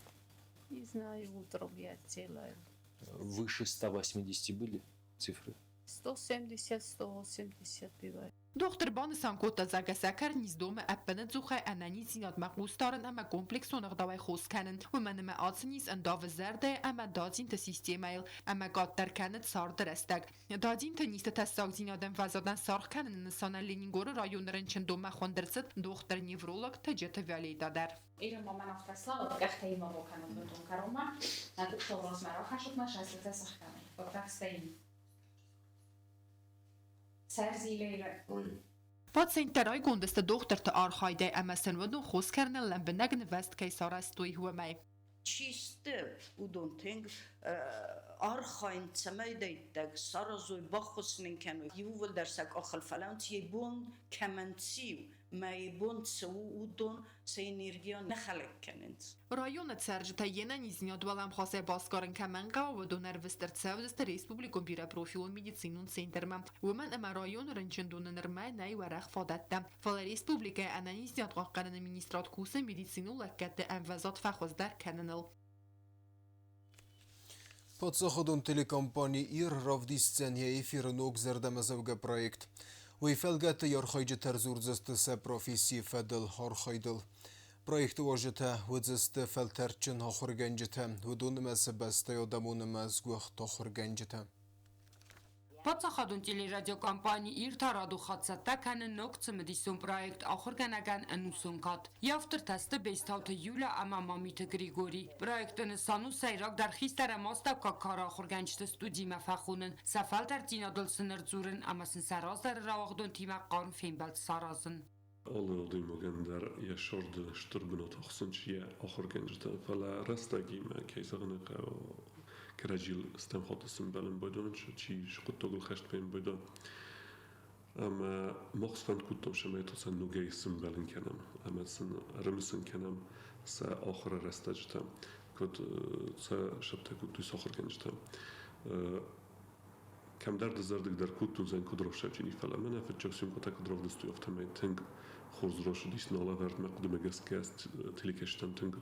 Не знаю, утром я делаю. Выше 180 были цифры? 170, 180 бывает. Дохтыр банысан кодта, зӕгъгӕ, сӕкӕрниз домы ӕппынӕдзухӕй ӕнӕниздзинадмӕ хъус дарын ӕмӕ комплексон ӕгъдауӕй хос кӕнын, уымӕн ӕмӕ ацы низ ӕндавы зӕрдӕйы ӕмӕ дадзинты системӕйыл ӕмӕ къаддӕр кӕны царды рӕстӕг. Дадзинты низты тӕссагдзинады ӕмвӕзадӕн саргъ кӕныны нысанӕн Ленингоры районы рынчындонмӕ хуынд ӕрцыд дохтыр-невролог Тыджыты Виолетӕ дӕр. Ирон ма мӕн афтӕ слава, къӕхтӕ имӕ бакӕнут бынтон кӕронмӕ, нӕ къухтыл размӕ рахӕссут мӕ сӕ сыхгӕнын. Вот так стоим. Сӕр зилы. Пациенттӕ райгонд сты дохтырты архайдӕй ӕмӕ сын уыдон хос кӕнынӕн лӕмбынӕг нывӕзт кӕй сарӕзтой, уымӕй. Чи сты, уыдон тынг архайынц, цӕмӕй дӕттӕг саразой, баххуыс нын кӕной. Иууылдӕр сӕ къахыл фӕлӕууынц, йӕ бон кӕмӕн циу, мӕ йӕ бон цы у, уыдон сӕ энергийӕ нӕ хӕлӕг кӕнынц. Районы цӕрджытӕ йе нӕниздзинад уӕлӕмхасӕй басгарын кӕмӕн хъӕуы, уыдон ӕрвыст ӕрцӕудзысты республикон бирӕпрофилон медицинон центрмӕ. Уымӕн ӕмӕ районы рынчындоны нырмӕ нӕй уӕрӕх фадӕттӕ. Фӕлӕ республикӕйы ӕнӕниздзинад хъахъхъӕныны министрад кусы медицинон лӕггӕдты ӕмвӕзад фӕхуыздӕр кӕныныл. Паддзахадон телекомпани «Ир» равдисдзӕн йӕ эфиры ног зӕрдӕмӕдзӕугӕ проект. Уый фӕлгӕты йӕ архайджытӕ ӕрдзурдзысты сӕ профессийы фӕдыл архайдыл. Проекты уазджытӕ уыдзысты фӕлтӕрдджын ахуыргӕнджытӕ, уыдон нымӕцы бӕстӕйы адӕмон ӕмӕ сгуыхт ахуыргӕнджытӕ. Паддзахадон телерадиокомпани «Ир» та радон хатт цӕттӕ кӕны ног цымыдисон проект «Ахуыргӕнӕгӕн ӕнусон кад». Йӕ автортӕ сты Бестауты Юля ӕмӕ Мамиты Григорий. Проекты нысан у сӕйрагдӕр хистӕр ӕмӕ астӕуккаг кары ахуыргӕнджыты студимӕ фӕхонын, сӕ фӕлтӕрддзинадыл сын ӕрдзурын ӕмӕ сын сӕ раздӕры рауагъдонтимӕ хъарм фембӕлд саразын. Алы адӕймагӕн дӕр йӕ царды стыр бынат ахсынц йӕ ахуыргӕнджытӕ, фӕлӕ рӕстӕгимӕ, кӕй зӕгъын ӕй хъӕуы, кӕрӕдзийыл стӕм хатт сӕмбӕлын байдайынц, чи хъуыддагыл хӕст кӕнын байдайы. Ӕмӕ мах сфӕнд кодтам, цӕмӕй та сӕ ногӕй сӕмбӕлын кӕнӕм ӕмӕ сын ӕрымысын кӕнӕм сӕ ахуыры рӕстӕджытӕ, куыд сӕ сӕптӕ кодтой сӕ ахуыргӕнджытӕ. Кӕмдӕр дызӕрдыг дӕр кодтон зӕн куыд рохсаджыни, фӕлӕ мӕнӕ фыццаг съемкӕтӕ куыд равдыстой, афтӕмӕй тынг хорз рацыдис нӕ алӕвӕрд. Мӕ хъуыдымӕ гӕсгӕ телекӕсджытӕм тынг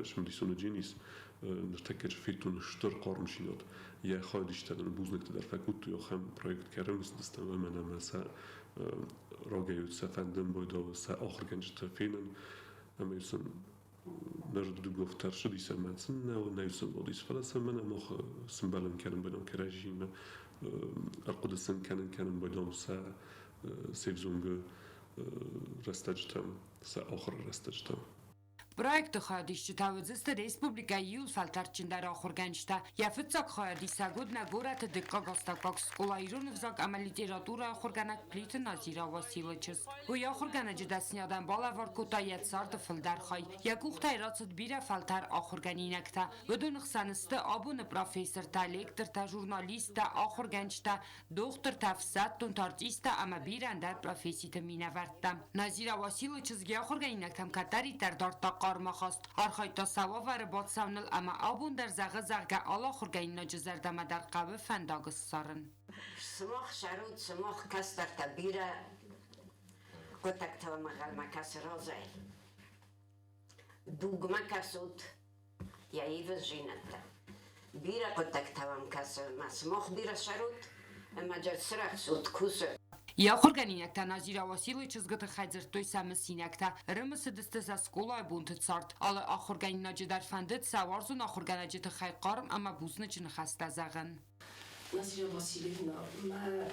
цымыдисон уыдзӕнис. Ныртӕккӕ федтон стыр хъармдзинад. Йӕ хайадисджытӕ нын бузныгтӕ дӕр фӕкодтой, ахӕм проект кӕй ӕрымысыдыстӕм ӕмӕ нӕм сӕ рагӕй уыд сӕ фӕндын байдауы сӕ ахуыргӕнджыты фенын ӕмӕ сын ныр дыууӕ ӕрцыдис ӕмӕ сын нӕ нӕ сымбӕлдис, фӕлӕ сӕ мӕнӕ мах сымбӕлын кӕнын байдам кӕрӕдзиимӕ, ӕрхъуыды сын кӕнын кӕнын байдам сӕ се взонгы рӕстӕджытӕм, сӕ ахуыры рӕстӕджытӕм. Проекты хайадисджытӕ уыдзысты республикӕйы иууыл фӕлтӕрдджындӕр ахуыргӕнджытӕ. Йӕ фыццаг хайадисӕг уыд нӕ горӕты дыккаг астӕуккаг скъола ирон ӕвзаг ӕмӕ литературӕйы ахуыргӕнӕг Плиты Назира Василы чызг. Уый ахуыргӕнӕджы дӕсныйадӕн балӕвар кодта йӕ царды фылдӕр хай. Йӕ къухтӕй рацыд бирӕ фӕлтӕр ахуыргӕнинӕгтӕ. Уыдоны хсӕн сты абоны профессортӕ, лектортӕ, журналисттӕ, ахуыргӕнджытӕ, дохтыртӕ, ӕфсӕддонтӕ, артисттӕ ӕмӕ бирӕ ӕндӕр професситы минӕвӕрттӕ. Назира Василы чызг йӕ ахуыргӕнинӕгтӕм кӕддӕриддӕр дардта хъарм ахаст, архайдта сӕ уавӕры бацӕуыныл ӕмӕ абон дӕр зӕгъы, зӕгъгӕ, алы ахуыргӕнинаджы зӕрдӕмӕ дӕр хъӕуы фӕндаг ссарын. Сымах сӕрут, сымах кӕстӕртӕ бирӕ хъуыддӕгтӕ ӕнхъӕлмӕ кӕсы разӕй. Дугмӕ кӕсут йӕ ивындзинӕдтӕ. Бирӕ хъуыддӕгтӕ уӕм кӕсы ӕмӕ сымах бирӕ сӕрут ӕмӕ сырӕхсут, кусут. Йӕ ахуыргӕнинӕгтӕ Назира Василы чызгы тыххӕй дзырдтой сӕ мысинӕгтӕ, ӕрымысыдысты сӕ скъолайы бонты цард. Алы ахуыргӕнинаджы дӕр фӕндыд сӕ уарзон ахуыргӕнӕджы тыххӕй хъарм ӕмӕ бузныджы ныхӕстӕ зӕгъын. Назира Васильевна, мӕ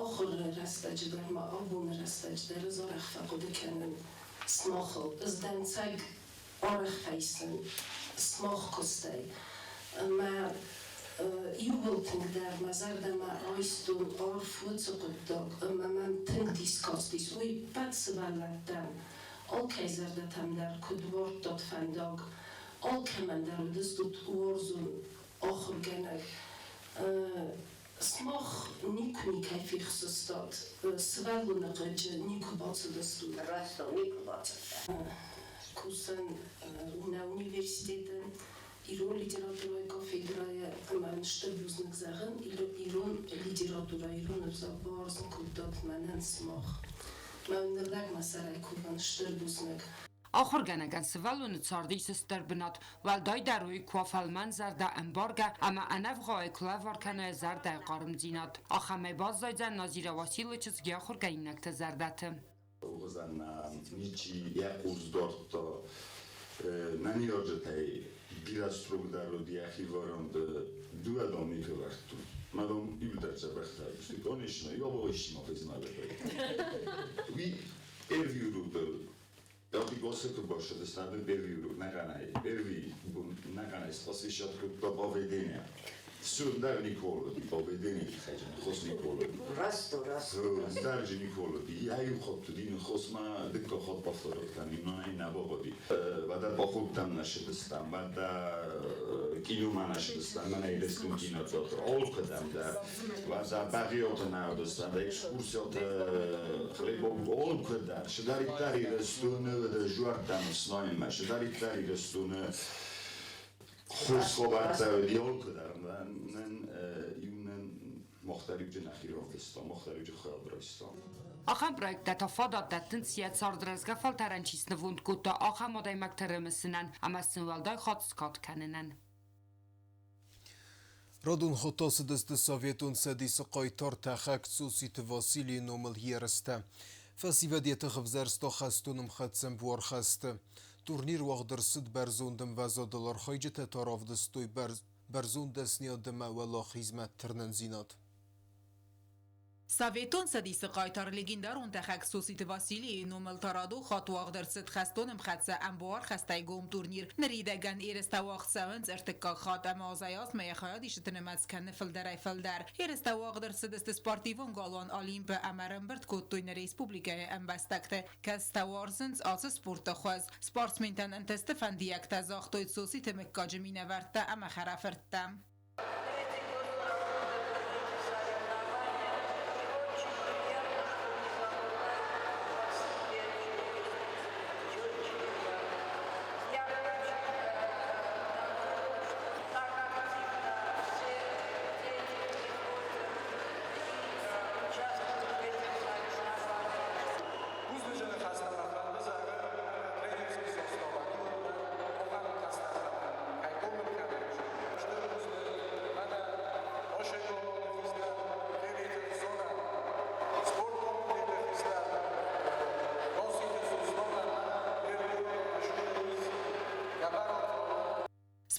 ахуыры рӕстӕджы дӕр ма абоны рӕстӕджы дӕр ӕз арӕх фӕхъуыды кӕнын сымахыл. Ӕз дӕнцӕг арӕх фӕисын сымах куыстӕй. Мӕ иууыл тынгдӕр мӕ зӕрдӕмӕ айстон арф уыцы хъуыддаг ӕмӕ мӕм тынг дис кастис, уый ӕппӕт сывӕллӕттӕн, алкӕй зӕрдӕтӕм дӕр куыд уардтат фӕндаг, алкӕмӕн дӕр уыдыстут уарзон ахуыргӕнӕг. Сымах никуы никӕй фехсыстат, сывӕллоны хъыджы никуы бацыдыстут. Раст у, никуы бацыдтӕн. Кусын нӕ университеты ирон литературӕйы кафедрӕйы ӕмӕ стыр бузныг зӕгъын, ирон литературӕ, ирон ӕвзаг бауарзын кодтат мӕнӕн сымах. Мӕ ныллӕг мӕ сӕрӕй кувын, стыр бузныг. Ахуыргӕнӕгӕн сывӕллоны царды ис стыр бынат, уӕлдайдӕр уый куы уа фӕлмӕнзӕрдӕ, ӕмбаргӕ ӕмӕ ӕнӕвгъауӕй куы лӕвар кӕна йӕ зӕрдӕйы хъармдзинад. Ахӕмӕй баззайдзӕн Назирӕ Василы чызг йӕ ахуыргӕнинӕгты зӕрдӕты. Ничи йӕ хъус дардта. Нӕ ныййарджытӕй бирӕ строгдӕр уыд йӕхи варианты дыууӕ дам никуы вӕрдтой. Мӕ дам иуылдӕр дзӕбӕхтӕ уыдысты. Конечно, я Уый первый урок дӕр Ягъди башыдыстӕ первый урок нӕхъӕнӕй, первый нӕхъӕнӕй посвящать кодта поведение. Все, Никола, поведение хос Никола. Расту, расту. Дарджи Никола, я ю хот дин хосма дыкка хот повторять кани, но и на богоди. Вада похудтам нашидыстам, вада кинома нашидыстам, мӕнӕ Ирыстон кинотеатр, алкӕдӕм дӕр. Вада бӕгъиоты нӕудыстам, да экскурсиоты хлебок алкӕдӕр. Шыдариддӕр Ирыстоны жуӕрттӕм сноймӕ, шыдариддӕр Ирыстоны хорз хабӕрттӕ уыди алкӕдӕр. Нӕн иунӕн махтӕриуджы нӕхи равдыстам, махтӕриуджы хайад райстам. Ахӕм проекттӕ та фадат дӕттынц, йӕ цард рӕзгӕ фӕлтӕрӕн чи снывонд кодта, ахӕм адӕймӕгты рымысынӕн ӕмӕ сын уӕлдай хатт скад кӕнынӕн. Радон хатт ацыдысты Советон Цӕдисы хъайтар тӕхӕг Цоциты Василийы номыл ерыстӕ. Фӕсивӕд йӕ тых ӕвзӕрста хӕстон ӕмхӕццӕн буархӕсты. Турнир уагъд ӕрцыд бӕрзонд ӕмвӕзадыл, архайджытӕ та равдыстой бӕрзонд дӕсныйад ӕмӕ уӕлахизмӕ тырнындзинад. Советон Цӕдисы хъайтар легендарон тӕхӕг Цоциты Василийы номыл та радон хатт уагъд ӕрцыд хӕстон ӕмхӕццӕ ӕмбуархӕстӕй гом турнир. Ныридӕгӕн ерыстӕ уагъд цӕуынц ӕртыккаг хатт ӕмӕ азӕй-азмӕ йӕ хайадисджыты нымӕц кӕны фылдӕрӕй-фылдӕр. Ерыстӕ уагъд ӕрцыдысты спортивон галуан Олимп-ы ӕмӕ ӕрӕмбырд кодтой нӕ республикӕйы ӕмбӕстӕгты, кӕцытӕ уарзынц ацы спорты хуыз. Спортсментӕн ӕнтысты фӕндиӕгтӕ загътой Цоциты мыггаджы минӕвӕрттӕ ӕмӕ хӕрӕфырттӕ.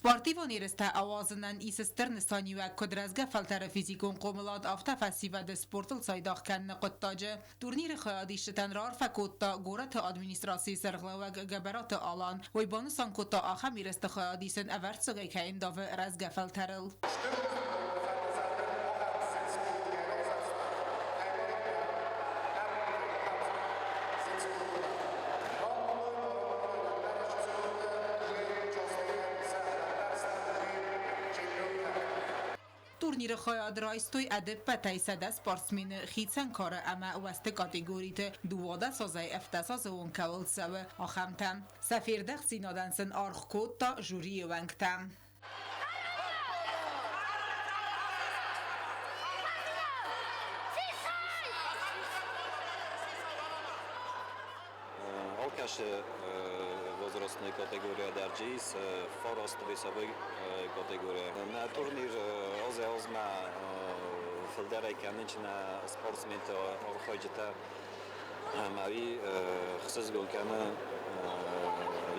Спортивон ерыстӕ ауадзынӕн ис стыр нысаниуӕг куыд рӕзгӕ фӕлтӕры физикон хъомылад, афтӕ фӕсивӕды спортыл цайдагъ кӕныны хъуыддаджы. Турниры хайадисджытӕн раарфӕ кодта горӕты администрацийы сӕргълӕууӕг Гӕбӕраты Алан. Уый банысан кодта, ахӕм ерысты хайадисын ӕвӕрццагӕй кӕй ӕндавы рӕзгӕ фӕлтӕрыл. Турниры хайад райстой ӕдӕппӕтӕй 100 спортсмены хицӕн кары ӕмӕ уӕзты категориты 12 азӕй 17 азы онг кӕуыл цӕуы, ахӕмтӕ. Сӕ фердӕхтдзинадӕн сын аргъ кодта жюрийы уӕнгтӕ. Алкӕцы возрастной категория дӕр джы ис фараст весовой категория. Нӕ турнир азӕй-азмӕ фылдӕрӕй кӕнынц нӕ спортсменты архайджытӕ ӕмӕ уый ӕхсызгон кӕны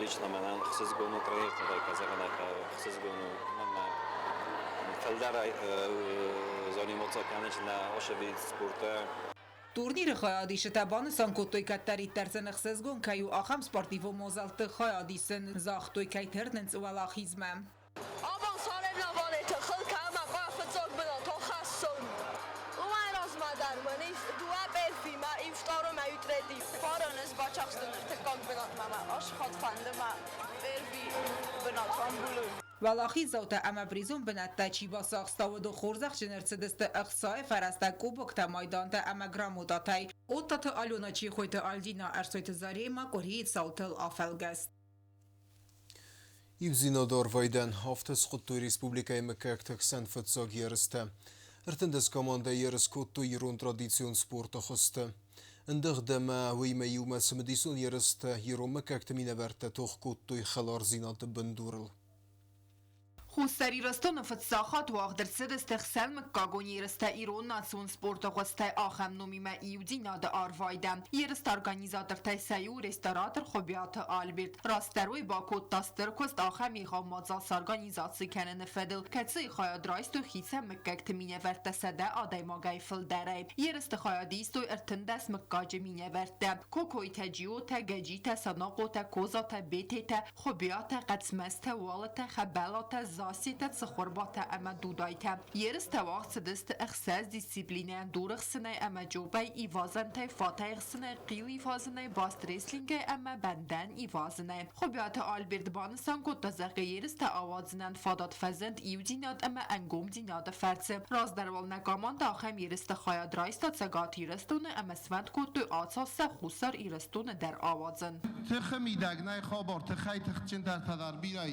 лично мӕнӕн ӕхсызгон у тренертӕн дӕр кӕй зӕгъын ӕй хъӕуы ӕхсызгон у мӕнмӕ фылдӕрӕй заниматься кӕнынц нӕ ацы вид спорта. Турниры хайадисджытӕ банысан кодтой, кӕддӕриддӕр сын ӕхсызгон кӕй у ахӕм спортивон мадзӕлтты хайадисын, загътой, кӕй тырнынц уӕлахизмӕ. Абон соревнованиты хыл кӕмӕ хъуа фыццаг бынат ахӕссон. Уымӕй размӕ дӕр мын ис дыууӕ перфи мӕ и второй мӕ и третий. Фарон ӕз бацахстон ӕртыккаг бынатмӕ мӕ асхат фӕнды мӕ перви бынат рамбулын. Уӕлахиздзаутӕ ӕмӕ призон бынӕттӕ чи бацахста, уыдон хорзӕхджын ӕрцыдысты ӕхцайы фӕрӕзтӕ, кубоктӕ, майдантӕ ӕмӕ грамотатӕй. Оттаты Алена, Чехойты Альдина, Ӕрсойты Заремӕ къуырийы цаутыл афӕлгӕст. Иудзинады арвайдӕн афтӕ схуыдтой республикӕйы мыггӕгты хсӕн фыццаг ерыстӕ. 13 командӕ ерыс кодтой ирон традицион спорты хуызты. Ӕндӕгъд ӕмӕ уыимӕ иумӕ цымыдисон ерыстӕ ирон мыггӕгты минӕвӕрттӕ тох кодтой хӕлардзинады бындурыл. Хуссар Ирыстоны фыццаг хатт уагъд ӕрцыдысты ӕхсӕнмыггагон ерыстӕ ирон национ спорты хуызтӕй ахӕм номимӕ Иудзинады арвайдӕн. Ерысты организатортӕй сӕ иу ресторатор Хуыбиаты Альберт. Растдӕр уый бакодта стыр куыст ахӕм егъау мадзал сорганизаци кӕныны фӕдыл, кӕцыйы хайад райстой хицӕн мыггӕгты минӕвӕрттӕ 100 адӕймагӕй фылдӕрӕй. Ерысты хайад истой 13 мыггаджы минӕвӕрттӕ: Кокойтӕ, Джиотӕ, Гӕджитӕ, Санахъотӕ, Козатӕ, Бететӕ, Хуыбиатӕ, Хъӕцмӕзтӕ, Уалытӕ, Хӕбӕлатӕ, Зассетӕ, Цыхуырбатӕ ӕмӕ Дудайтӕ. Ерыстӕ уагъд цыдысты ӕхсӕз дисциплинӕйӕн дурыхсынӕй ӕмӕ джопӕй, ивазӕнтӕй, фатӕй хсынӕй, хъил ивазынӕй, баст-рестлингӕй ӕмӕ бӕндӕн ивазынӕй. Хуыбиаты Альберт банысан кодта, зӕгъгӕ, ерыстӕ ауадзынӕн фадат фӕзынд иудзинад ӕмӕ ӕнгомдзинады фӕрцы. Раздӕр уал нӕ командӕ ахӕм ерысты хайад райста Цӕгат Ирыстоны ӕмӕ сфӕнд кодтой ацал сӕ Хуссар Ирыстоны дӕр ауадзын. Тыхы мидӕг нӕй хабар, тыхӕй тыхджындӕртӕ дӕр бирӕ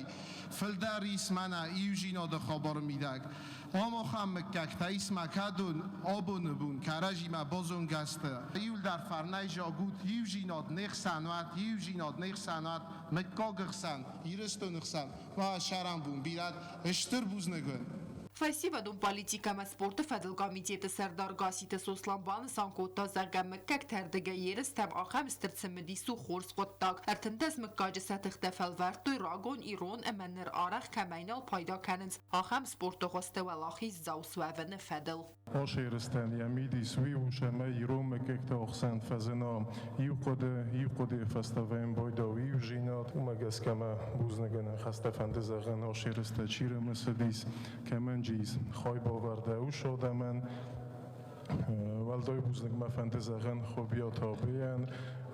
фылдӕр ис мӕнӕ иудзинады хабары мидӕг. Ам ахӕм мыггӕгтӕ ис мӕ кӕдон абоны бон кӕрӕдзимӕ базонгӕ сты. Иуылдӕр фӕрнӕй зӕгъут, иудзинад не хсӕн уӕд, иудзинад не хсӕн уӕд, мыггаджы хсӕн, Ирыстоны хсӕн, уӕ сӕрӕнбон бирӕ стыр бузныг уын. Фӕсивӕдон политикӕ ӕмӕ спорты фӕдыл комитеты сӕрдар Гасситы Сослан банысан кодта, зӕгъгӕ, мыггӕгты ӕрдыгӕй ерыстӕм ахӕм стыр цымыдис у хорз хъуыддаг. 13 мыггаджы сӕ тыхтӕ фӕлвӕрдтой рагон ирон ӕмӕ ныр арӕх кӕмӕй нал пайда кӕнынц, ахӕм спорты хуызты уӕлахиздзау суӕвыны фӕдыл. Ацы ерыстӕн йӕ мидис уый у, цӕмӕй ирон мыггӕгты ӕхсӕн фӕзына иу хъуыды, иу хъуыдыйы фӕстӕ вӕййын иудзинад. Уымӕ гӕсгӕ мӕ бузныгӕн хӕстӕ фӕнды зӕгъын, ацы ерыстӕ чи рымысыдис, кӕмӕн ис хайбавӕрд ус адӕмӕн. Уӕлдай бузныг мӕ фӕнды зӕгъын Хуыбиаты Абейӕн,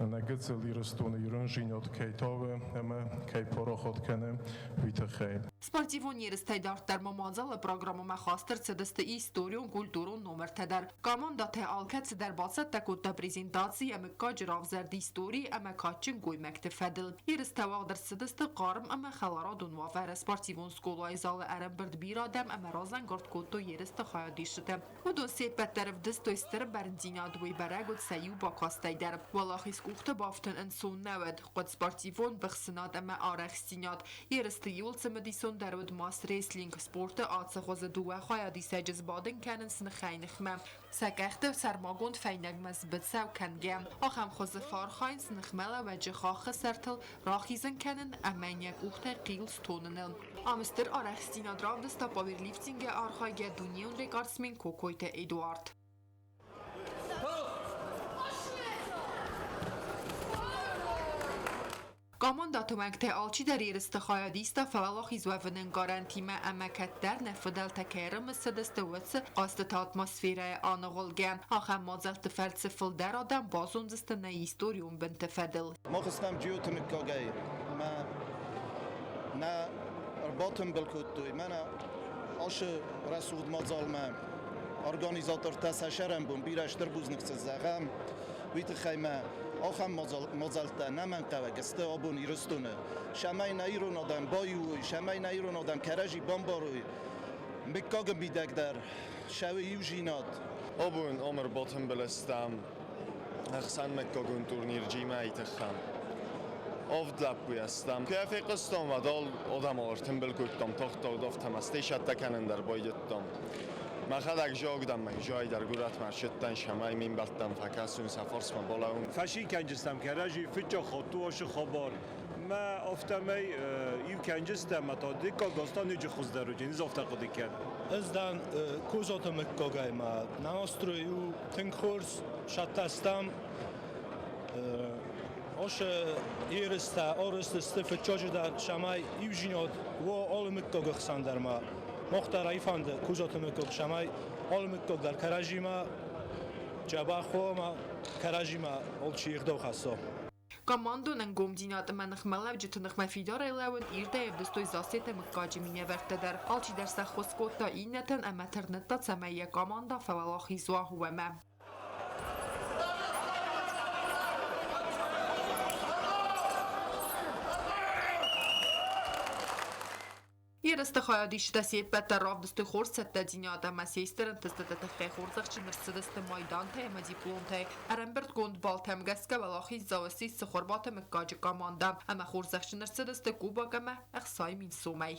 нӕ гыццыл Ирыстоны ирондзинад кӕй тавы ӕмӕ кӕй парахат кӕны, уый тыххӕй. Спортивон ерыстӕй дарддӕр ма мадзалы программӕмӕ хаст ӕрцыдысты историон-культурон номыртӕ дӕр. Командӕтӕ алкӕцыдӕр бацӕттӕ кодта презентаци йӕ мыггаджы равзӕрд истори ӕмӕ кадджын гоймӕгты фӕдыл. Ерыстӕ уагъд ӕрцыдысты хъарм ӕмӕ хӕларадон уавӕры. Спортивон скъолайы залы ӕрӕмбырд бирӕ адӕм ӕмӕ разӕнгард кодтой ерысты хайадисджытӕ. Уыдон се ппӕт дӕр ӕвдыстой стыр бӕрндзинад, уый бӕрӕг уыд сӕ иу бакастӕй дӕр. Уӕлахиз къухты бафтын ӕнцон нӕ уыд. Хъуыд спортивон быхсынад ӕмӕ арӕхстдзинад. Ерысты иуыл цымыдисондӕр уыд мас-рестлинг. Спорты ацы хуызы дыууӕ хайадисӕджы сбадын кӕнынц ныхӕй-ныхмӕ. Сӕ къӕхты сӕрмагонд фӕйнӕгмӕ сбыцӕу кӕнгӕ. Ахӕм хуызы фӕархайынц ныхмӕлӕууӕджы хаххы сӕртыл рахизын кӕнын ӕмӕ йӕ къухтӕй хъил стоныныл. Ам стыр арӕхстдзинад равдыста пауэрлифтингӕй архайгӕ дунеон рекордсмен Кокойты Эдуард. Командӕты уӕнгтӕй алчидӕр ерысты хайад иста фӕуӕлахиз уӕвыны гарантимӕ ӕмӕ кӕддӕр нӕ фыдӕлтӕ кӕй ӕрымысыдысты, уыцы хъазтыты атмосферӕйы аныгъуылгӕ. Ахӕм мадзӕлтты фӕрцы фылдӕр адӕм базондзысты нӕ историон бынты фӕдыл. Мах стӕм Джиоты мыггагӕй ӕмӕ нӕ ӕрбатымбыл кодтой мӕнӕ ацы рӕсугъд мадзалмӕ. Организатортӕ сӕ сӕрӕнбон бирӕ стыр бузныг сын зӕгъӕм. Уый тыххӕй мӕ ахӕм мадзӕлттӕ нӕмӕнгхъӕуӕг сты абон Ирыстоны. Цӕмӕй нӕ ирон адӕм баиу уой, цӕмӕй нӕ ирон адӕм кӕрӕдзи бамбарой, мыггаджы мидӕг дӕр цӕуы иудзинад. Абон ам ӕрбатымбыл стӕм ӕхсӕнмыггагон турнир Джимайы тыххӕн. Авд лӕппуйӕ стӕм. Куы йӕ фехъуыстам, уӕд адӕмыл ӕртымбыл кодтам, тагъд-тагъд афтӕ стейшӕттӕ кӕнын дӕр байдыдтам. Мӕхӕдӕг зӕгъдӕн мӕ зӕй дӕр горӕтмӕ ссыдтӕн, цӕмӕй ме мбӕлттӕм фӕкӕсон, сӕ фарсмӕ балӕууон. Фӕсин кӕнджыстӕм кӕрӕдзи фыццаг хатт у ацы хабар. Мӕ афтӕмӕй иу кӕнджыстӕм, мӕ та дыккаг аз та ноджы хуыздӕр уыди, низ афтӕ хъуыды кӕн. Ӕз дӕн Козаты мыггагӕй мӕ настрой у тынг хорз, цӕттӕ стӕм. Ацы ерыстӕ арӕзт сты фыццаджыдӕр, цӕмӕй иудзинад уа алы мыггаджы хсӕн дӕр ма. Мах дӕр ӕй фӕнды Козаты мыггаг, цӕмӕй алы мыггаг дӕр кӕрӕдзимӕ дзӕбӕх уа ӕмӕ кӕрӕдзимӕ алчи ӕгъдау хӕсса. Командон ӕнгомдзинад ӕмӕ ныхмӕлӕуджыты ныхмӕ фидарӕй лӕууын ирдӕй ӕвдыстой Зассеты мыггаджы минӕвӕрттӕ дӕр. Алчидӕр сӕ ххуыс кодта иннӕтӕн ӕмӕ тырныдта, цӕмӕй йӕ командӕ фӕуӕлахиз уа, уымӕ. Ерысты хайадисджытӕ се ппӕт дӕр равдыстой хорз цӕттӕдзинад ӕмӕ се стыр ӕнтыстыты тыххӕй хорзӕхджын ӕрцыдысты майдантӕй ӕмӕ дипломтӕй. Ӕрӕмбырдгонд баллтӕм гӕсгӕ уӕлахиздзау ссис Цыхуырбаты мыггаджы командӕ ӕмӕ хорзӕхджын ӕрцыдысты кубок ӕмӕ 60 000 сомӕй.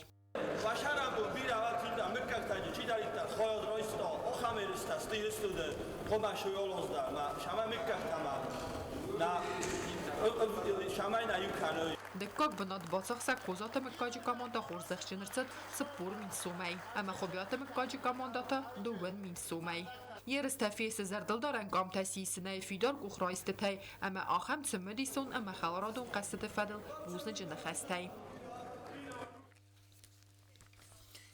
Фӕсарӕнбон бирӕ фӕцинтӕ мыггӕгтӕ чидӕриддӕр хайад райста, ахӕм ерыстӕ сты Ирыстоны хъуымӕ суйолоздӕр ӕмӕ сӕмӕ мыггӕгтӕмӕ нӕ сӕмӕй нӕ иу кӕной. Дыккаг бынат бацахсӕг Козаты мыггаджы командӕ хорзӕхджын ӕрцыд 40 000 сомӕй ӕмӕ Хуыбиаты мыггаджы командӕ та 20 000 сомӕй. Ерыстӕ фесты зӕрдылдарӕн къамтӕ сисынӕй, фидар къухрайстытӕй ӕмӕ ахӕм цымыдисон ӕмӕ хӕларадон хъӕзтыты фӕдыл бузныджы ныхӕстӕй.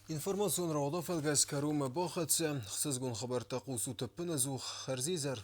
Информацион рауагъдон фӕлгӕс кӕронмӕ бахӕццӕ. Хсызгон хабӕрттӕ хъусут ӕппынӕдзух. Хӕрзизӕр.